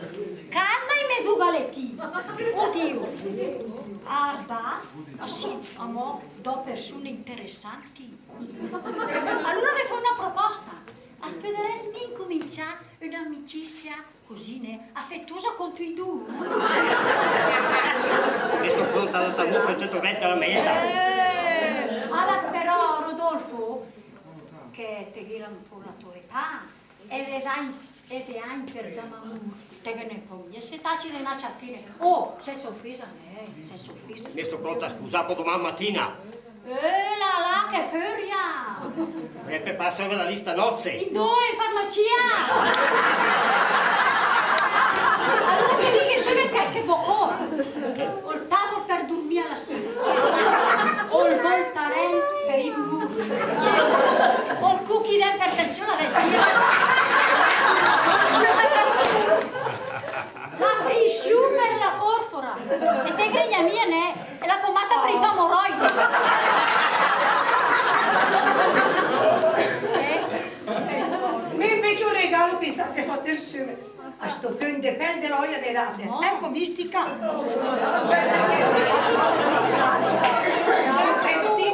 Calma, i me du galetì. Oddio. Arda, a sì, amò, dò persune interessanti. Alura ve fó öna proposta. As pöderès mia incomincià ön'amicizia cusì, nè, afetuosa con töcc i du. Me só pronta a dàt amò per töt ol rèst de la mé éta. Eh, alura però, Rodolfo, che te gh'é ü pó la tò éta, e de agn, e de agn per dà amùr, te ghe n'é pò mia, se taci de 'na ciatina. Oh, sènsa ofesa, nè, sènsa ofesa. Me só pronta a spusà pò duman matina. Eh, là, là, che föria! E pò pasa la lista nozze. Indóe, in farmacia! Alura te dighe söbet che, che bocò. Ol tavol per durmì a la sira. Ol voltarèl per i dulùr. Ol cüchì de ipertensiù a la ventìa. La frissiù per la forfora. E te gregne mia, nè? E la pomata per i tò emoroidi. Eh? Me invece un regalo per Ön de pèl de l'oia de dàt. No. Ecco, Mistica. Per ti,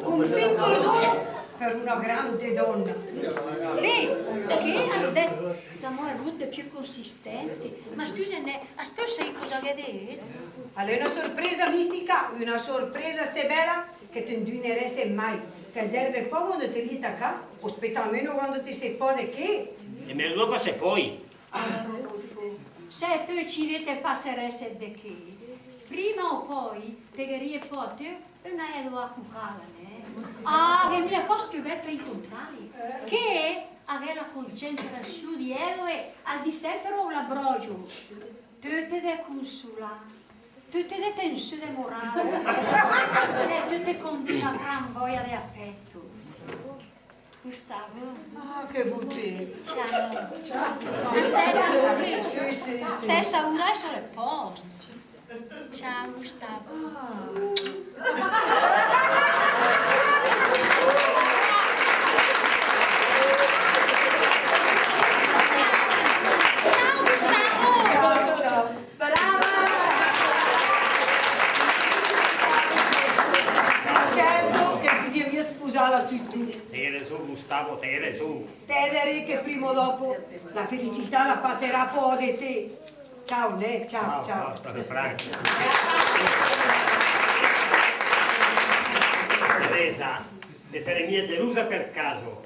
un piccolo dono per una grande donna. Beh, che as dèt, zamò, rut de piö consistente. Ma scüsa, nè, as pöl saì cosa gh'è dét? L'è una sorpresa, Mistica, una sorpresa isé bèla che te 'nduinerèsset mai. Te 'l dèrvet pò quando te rivet a cà, o spèta almeno quando te se fódet ché. E mé lóco se fói. Ah, Rodolfo, se töcc i dé te passerèsset de ché, prima o pòi te ghe rivet pò a té öna èdola a cucàla, nè? Ah, gh'è mia pòst piö bèl per incontràla. Ché a gh'è la concentrassiù di èdole al dì sèmper ü labrògio. Töte de consolà, töte de tensü de morale, e töte con d'öna gran vòia de afèto. Gustavo. Ah, che butì. Ciao. Ciao. Sènta, che... Sì, sì, sì. Te sauràt sö 'l pòst. Ciao, Gustavo. Ah. Ciao, Gustavo. Ciao, ciao. Brava! Certo che pödìe mia spusàla töcc du. Te gh'é resù, Gustavo, te gh'é resù. Te vederét che prima o dopo la felicità la passerà pò de té. Ciao, nè? Ciao, ciao. Ciao, ciao, stét franca. Teresa, te sét mia gelusa per caso?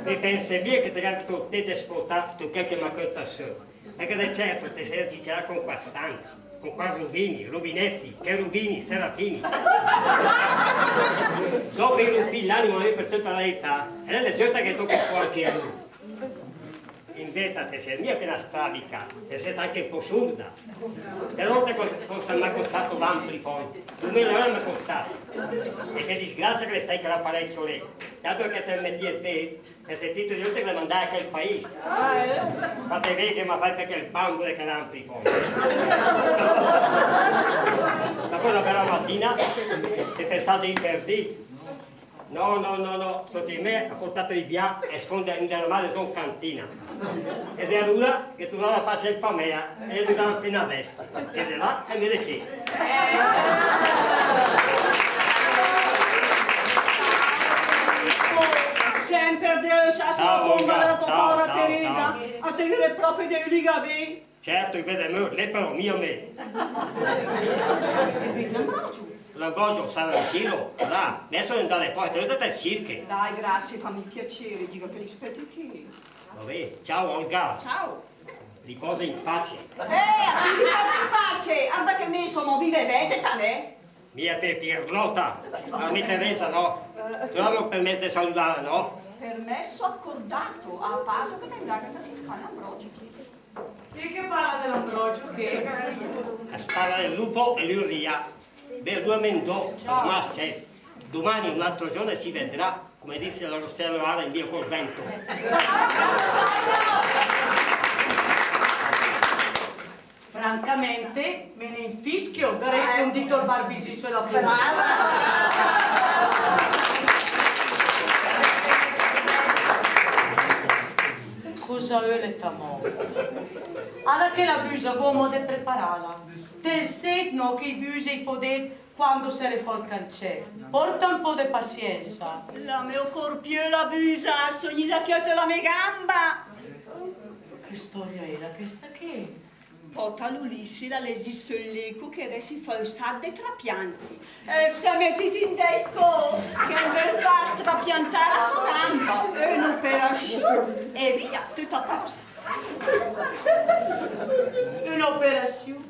E pènset mia che te gh'ét de scoltà töt chèl che ma cönta sö. E che de cèrto te sét cicerà con quach sanc, con quach Rubini, Rubinetti, Cherubini, Serafini. Dòpo i rómp l'ànima a mé per töta la età, e l'è giöst che tóca pò anche a lur. In vèta te sét mia che öna strabica, te sét anche ü pó surda. Te sét cosa m'à costàt l'amplifon? Dumila euro m'à costàt. E che disgrasia che l'è stàcc chèl aparècc lé. Dato che te 'l metìet té, e se ti te gh'ét de mandà a chèl paìs. Ah, eh? Fà vèd che ma fàcc per chèl bambo de chèl amplifon. Dòpo öna bèla matina, te pensàt de interdì. No, no, no, no, sò di mé, a purtàt via e scóndàt in de armadi zó in cantina. E de alura gh'è turnàt a pasà in faméa, e l'è duràt fina adès. Che de là e me de ché. Sèmper de öcc a sö la tomba de la tò pòra Teresa, a te gh'ére pròpe de öligà bé. Certo, i vède mör, lé però mia mé. E dis l'Ambrogio? L'Ambrogio, sta in giro, là, adès l'è 'ndàt fò, te l'ó dìcc, al cirche. Dai, grazie, fàm ol piacere, dighe che l'ispète ché. Va bé, ciao, Olga. Ciao. Riposa in pace. Eh, riposa in pace! Arda che mé só viva e vegeta, nè? Mia té, pirlota! Ma mé Teresa, no? Te dó ol permèss de saludàla, no? Permesso accordato, a pato che te 'ndaghe a sentà l'Ambrogio. E che parla de l'Ambrogio, che? Al parla del lupo e l'uria. Bé, alura mé 'ndó, ormai, cioè, domani o un altro giorno si vedrà. Come disse la Rossella O'Hara in via Corvento. Francamente, me ne infischio, gh'à respundìt ol Barbisì sö la pura. Brava! Cosa ölet amò? Arda che la büsa gh'ó amò de preparàla. Te sét, no, che i büse i fó dét quando se refò ol cancèl. Pòrta ü pó de pasiènsa. La me ocór piö la büsa, só gnida a chiöd la me gamba. Che stòria éla chèsta ché? Pòta, l'Ulisse l'à lècc sö 'l léco che adès i fa ü sac de trapianti. E 'l s'è metìt in dècc, che 'l völ fà strapiantà la sò gamba. Ön'operasiù. E via, töt a pòst. Ön'operasiù?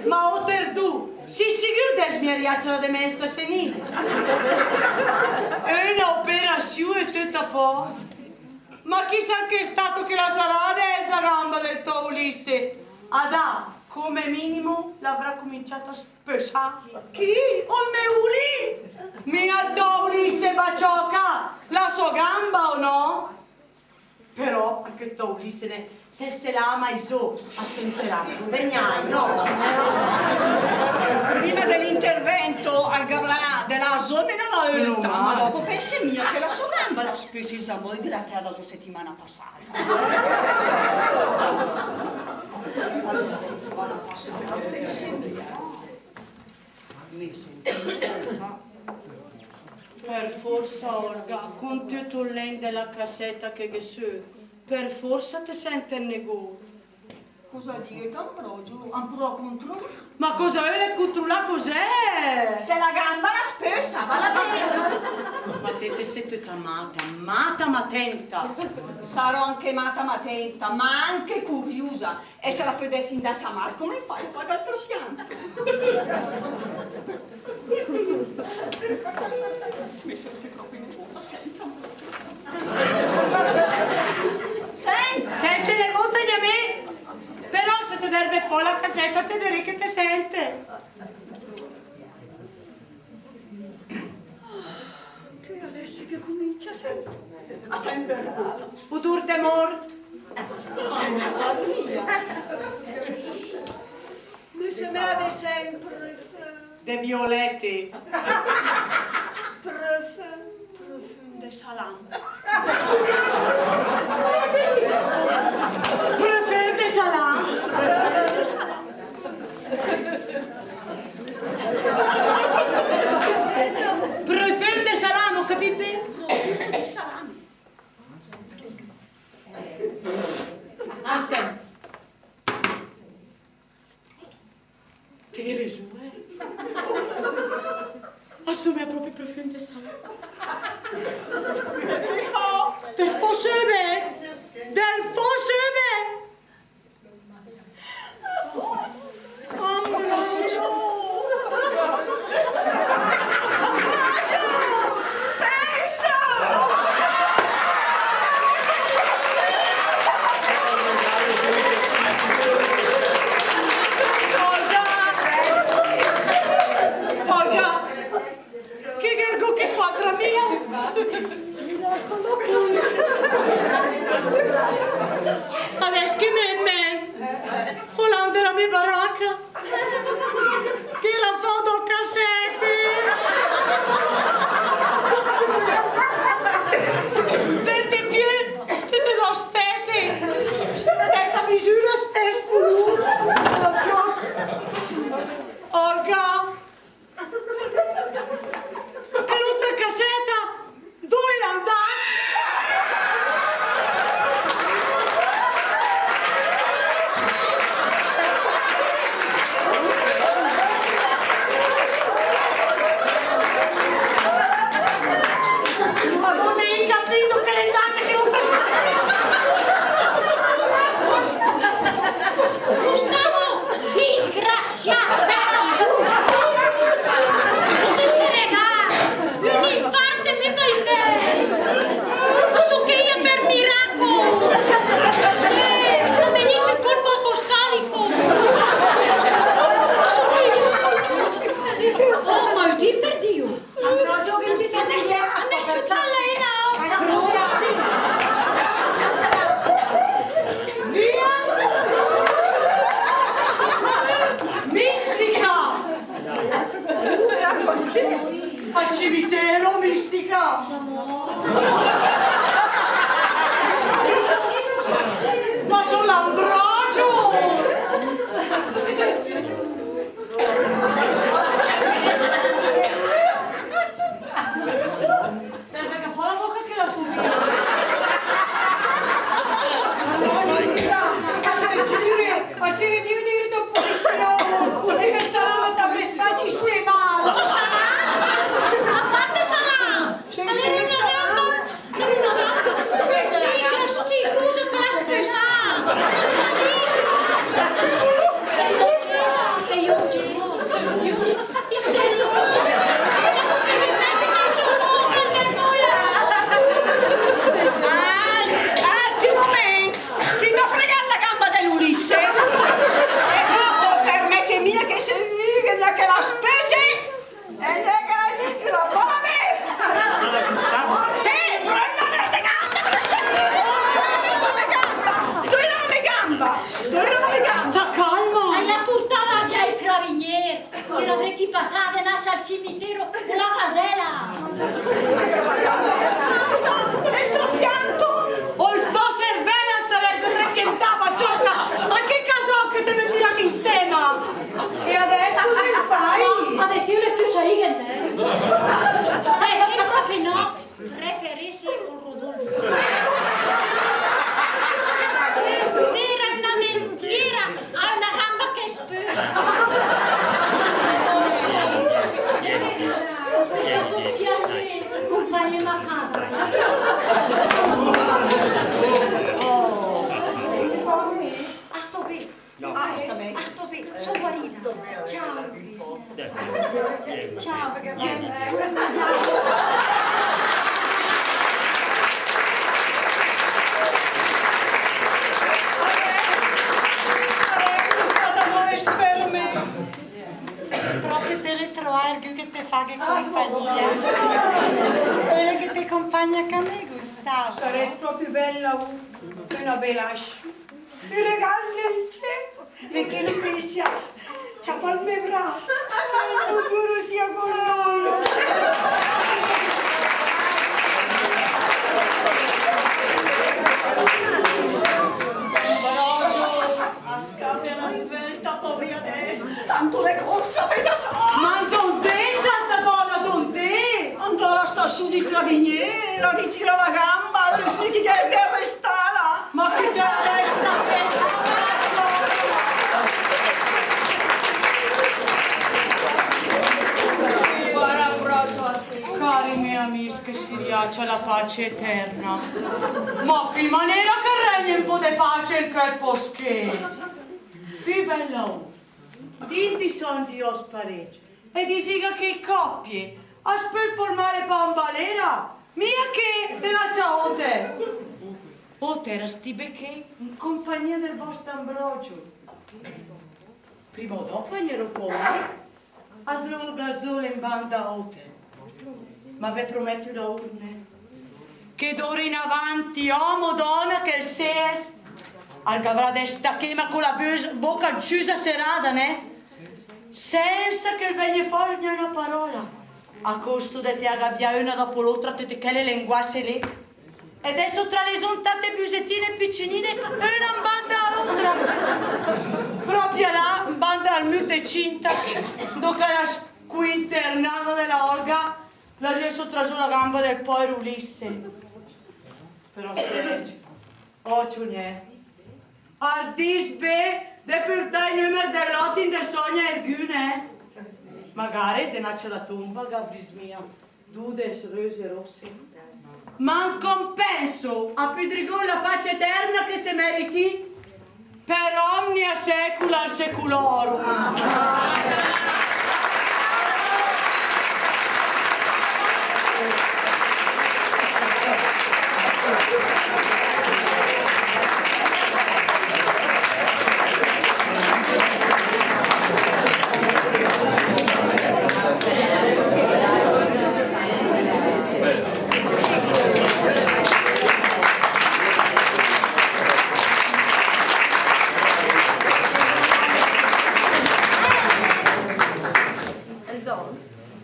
Ma óter du, sì sigür de smeriàt la demènsa senìl? Ön'operasiù e töt a pòst? Ma chissà che stato che la sarà adès la gamba del tò Ulisse. Adà, come minimo, l'avrà cuminciàt a spösà. Chi? Ol mé Uli? Mia ol tò Ulisse, baciòca, la sò gamba, o no? Però, a chèl tò Ulisse, nè, se 'l se làa mai zó, a senterà, vegnài, no? Prima de l'intervento, al gh'avrà de làs zó almeno öna ölta, ma dòpo pènse mia che la sò gamba la spöse zamò, i dirà che la dà zó setimana pasada. Per forsa, Olga, con töt ol lègn de la casèta che gh'è sö, per forsa te sèntet negót. Cosa dìet, Ambrogio? Ambrogio, contròla. Ma cosa ölet controlà, cos'è? Se la gamba la spösa, va là bé. Ma te, te sét töta mata, mata, ma atènta. Sarò anche mata, ma atènta, ma anche curiusa. E se la födès indàcc a mal, come fài a pagà ol tò pianto? Me sènte pròpe negóta, sènte. Sènte! Sènte negóta gnà mé! Però se te dervet fò la casèta te ederét che te sèntet. Te adès che comincia a sènt, a sènt negóta. Odór de mórt. Mammia mia. Me se me adès sènt pröfüm. De violète. Pröfüm, pröfüm de salam. Pröfüm de salam. Pröfüm de salam. Pröfüm de salam, ó capìt bé? Pröfüm de salam. Ah, sènt. Te gh'é resù, eh? A somèa pròpe pröfüm de salam. Te fó söbet! Te fó söbet! Ambrogio! Ambrogio! Pènsa! Olga! Olga! Che gh'èrgo ché qua tra mia? Adès che me, me, fó là de la mé baraca. Gh'éra fò dò casète. Per de piö, töte dò stèse. Stèsa misüra, stès culur. Olga. Chèl'ótra casèta, dóe l'è andàt? Ma come, hét capìt che l'è andàt chèl'ótra casèta? Gustavo! Disgrasiàt, però! Cosa te regàl? Ün infart me fét vègn! Ma só ché io per miracol! Eh, m'è vegnìt ü colpo apostolico! Ma só ché io! Oh, ma Dio, per Dio! Ambrogio, che mi te... A me s-, a me s-ciupa la ena! Via! Mistica! Al cimitero, mistica! Ma só l'Ambrogio! Dai, perché fa la bocca che la fumina. Ma no, Luisita, ma te giüre, ma se mia dìret ol polistirolo, e me sarà andàt a fregà insèma. Cosa sarà? A parte sarà? Sì, sì, sarà. Eri una gamba, eri una gamba. Che schifusa, te l'has pesà. E io, io, io, io, Alt, alt ü momènt, chi m'ha fregàt la gamba de l'Ulisse. E dopo, permètet mia che se dighe mia che la spese, e gh'è che la dico, va bé! Te, però no l'è de gambe, però sta dóe l'è la me gamba? Dóe l'è la me gamba? Dóe l'è la me gamba? Sta calma! E l'ha purtada via i carabinieri, che l'ha dré chi pasà denàcc al cimitero con la vasèla! Madona santa! E ol tò pianto? Ol tò servèl al sarès dré piantà, baciòta! Ma che casò che te m'hé tiràt insèma? Compagna macabra. Oh. Ah, sto bé. Ah, sta bé. Ah, sta bé. Só guarida. Ciao, Luisa. Ciao. Pròpe te l'é troàt ergü che te faghe compagnia. Öle che te compagne anca mé, Gustavo? Sarès pròpe bèla, uh, öna bèla sciura. Ü regàl del cél, perché Lucrezia ciapa 'l me bras, el futuro sia con noi. Però, a scàpet a la svèlta, pò mé adès, tanto de córsa, fèta sö! Ma 'ndó 'ndét, santa dòna, 'ndó 'ndét? Andó a la stassiù di carabinieri a ritirà la gamba, öle se chi gh'ès de arestàla. Ma chi te l'à dècc? Cari mé amìs, che si riàcia la pace eterna. Ma fì manera che 'l règne ü pó de pace in chèl póst ché. Fì bèla, dì 'ndi sògn di òs parècc e disìga che i còpie as pöl formà la bambalera, mia ché de 'na cià óter. Óter a stì bé ché in compagnia del vòst Ambrogio. Prima o dòpo, a gnerò pò mé, a slóga sóla in banda óter. Ma ve promète ü laùr, nè, che d'óra in avanti, òm o dòna che 'l sèes, al gh'avrà de stà ché ma co la bös-, bóca ciösa serada, nè? Sènsa che 'l vègne fò gna öna paròla, a cósto de teàga vià öna dòpo l'ótra töte chèle lenguàse lé. E adèss, tra le zontate büsetine picinine, öna in banda a l'ótra. Pròpe là, in banda al mür de cinta, 'ndo che la squinternada de la Olga la l'à só trasù la gamba del pòer Ulisse. Però, sècc, òcc, nè. Ardìs bé de purtà i nömer del lòt in de sògn a ergü, nè. Magare denàcc a la tómba gh'avrìs mia dò de röse rósse. Ma in compènso, a pödrì gó la pace eterna che se mèriti per omnia saecular saeculorum.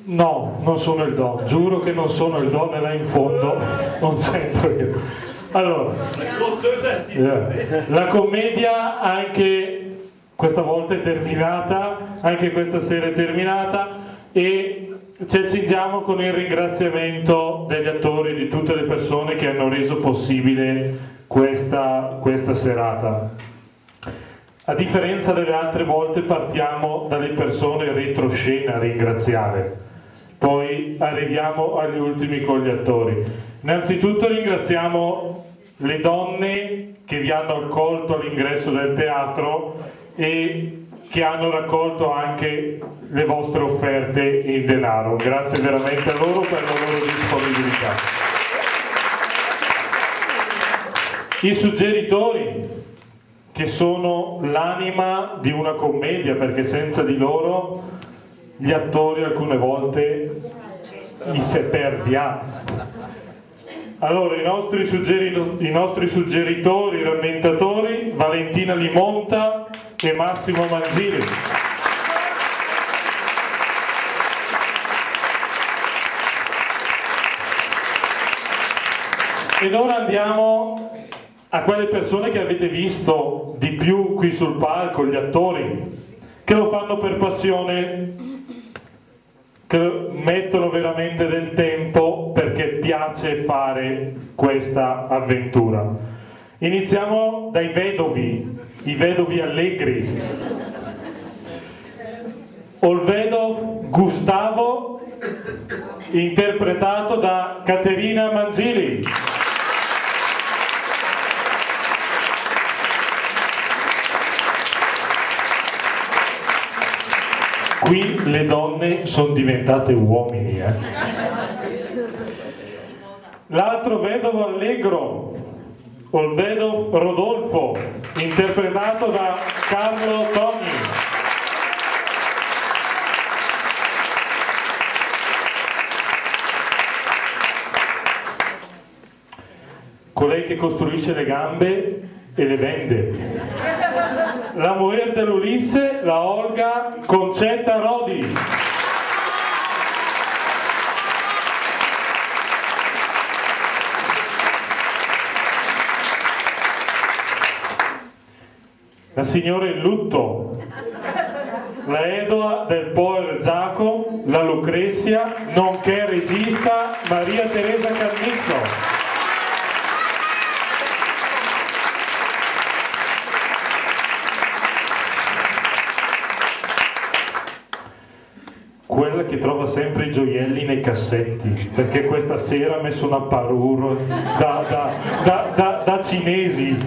No, non sono il Don, giuro che non sono il Don, è là in fondo, non c'entro io. Allora, eh, la commedia anche questa volta è terminata, anche questa sera è terminata e ci accingiamo con il ringraziamento degli attori e di tutte le persone che hanno reso possibile questa, questa serata. A differenza delle altre volte, partiamo dalle persone retroscena a ringraziare, poi arriviamo agli ultimi con gli attori. Innanzitutto ringraziamo le donne che vi hanno accolto all'ingresso del teatro e che hanno raccolto anche le vostre offerte in denaro. Grazie veramente a loro per la loro disponibilità. I suggeritori, che sono l'anima di una commedia, perché senza di loro gli attori alcune volte i se perdia. Allora, i nostri suggeri-, i nostri suggeritori, rammentatori, Valentina Limonta e Massimo Mangili. Ed ora andiamo a quelle persone che avete visto di più qui sul palco, gli attori, che lo fanno per passione, che mettono veramente del tempo perché piace fare questa avventura. Iniziamo dai vedovi, i vedovi allegri. Ol vedov Gustavo, interpretato da Caterina Mangili. Qui le donne son diventate uomini, eh. L'altro vedov allegro, ol vedov Rodolfo, interpretato da Carlo Togni. Colei che costruisce le gambe e le vende. La mujer del Ulisse, la Olga Concetta Rodi. La signora in lutto, la edoa del poer Giacom, la Lucrezia, nonché regista Maria Teresa Cannizzo. Quella che trova sempre i gioielli nei cassetti, perché questa sera m'è só 'na parùr da, da, da, da, da cinesi.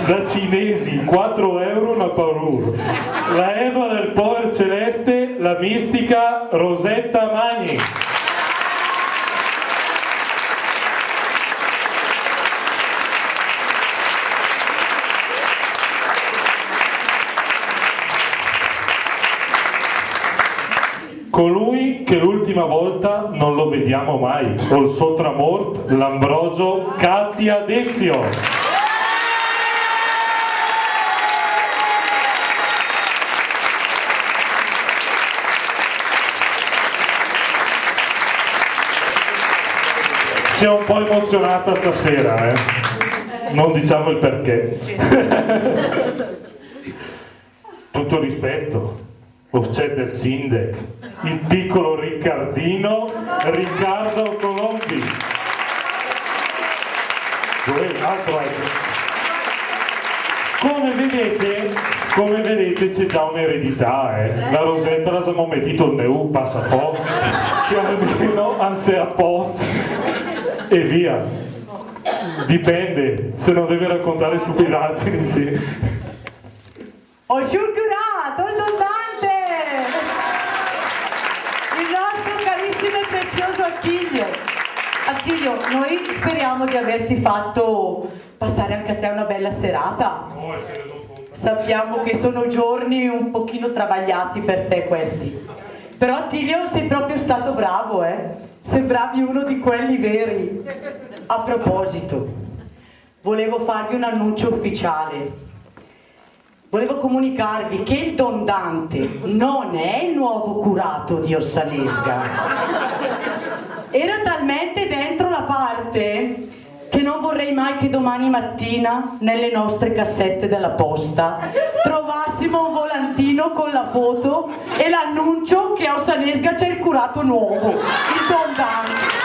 Da cinesi, quattro euro 'na parùr. La edoa del poer Celeste, la mistica Rosetta Magni. Colui che l'ultima volta non lo vediamo mai, ol sò tramort, l'Ambrogio Katia Dezio. Si è un po' emozionata stasera, eh? Non diciamo il perché. Tutto rispetto, ol scèt del sìndech, il piccolo Riccardino, Riccardo Colombi. Uè, altro, eh. Come vedete, come vedete, c'è già un'eredità, eh. La Rosetta la s'à mò metìt ol neù, passa pò, che almeno an s'è a post e via. Dipende, se no deve raccontare stupidaggini, sì. Ol sciur curat, ol don Dante! Il nostro carissimo e prezioso Attilio. Attilio, noi speriamo di averti fatto passare anche a te una bella serata. Sappiamo che sono giorni un pochino travagliati per te questi. Però Attilio sei proprio stato bravo, eh? Sembravi uno di quelli veri. A proposito, volevo farvi un annuncio ufficiale. Volevo comunicarvi che il don Dante non è il nuovo curato di Ossanesga. Era talmente dentro la parte che non vorrei mai che domani mattina nelle nostre cassette della posta trovassimo un volantino con la foto e l'annuncio che a Ossanesga c'è il curato nuovo, il don Dante.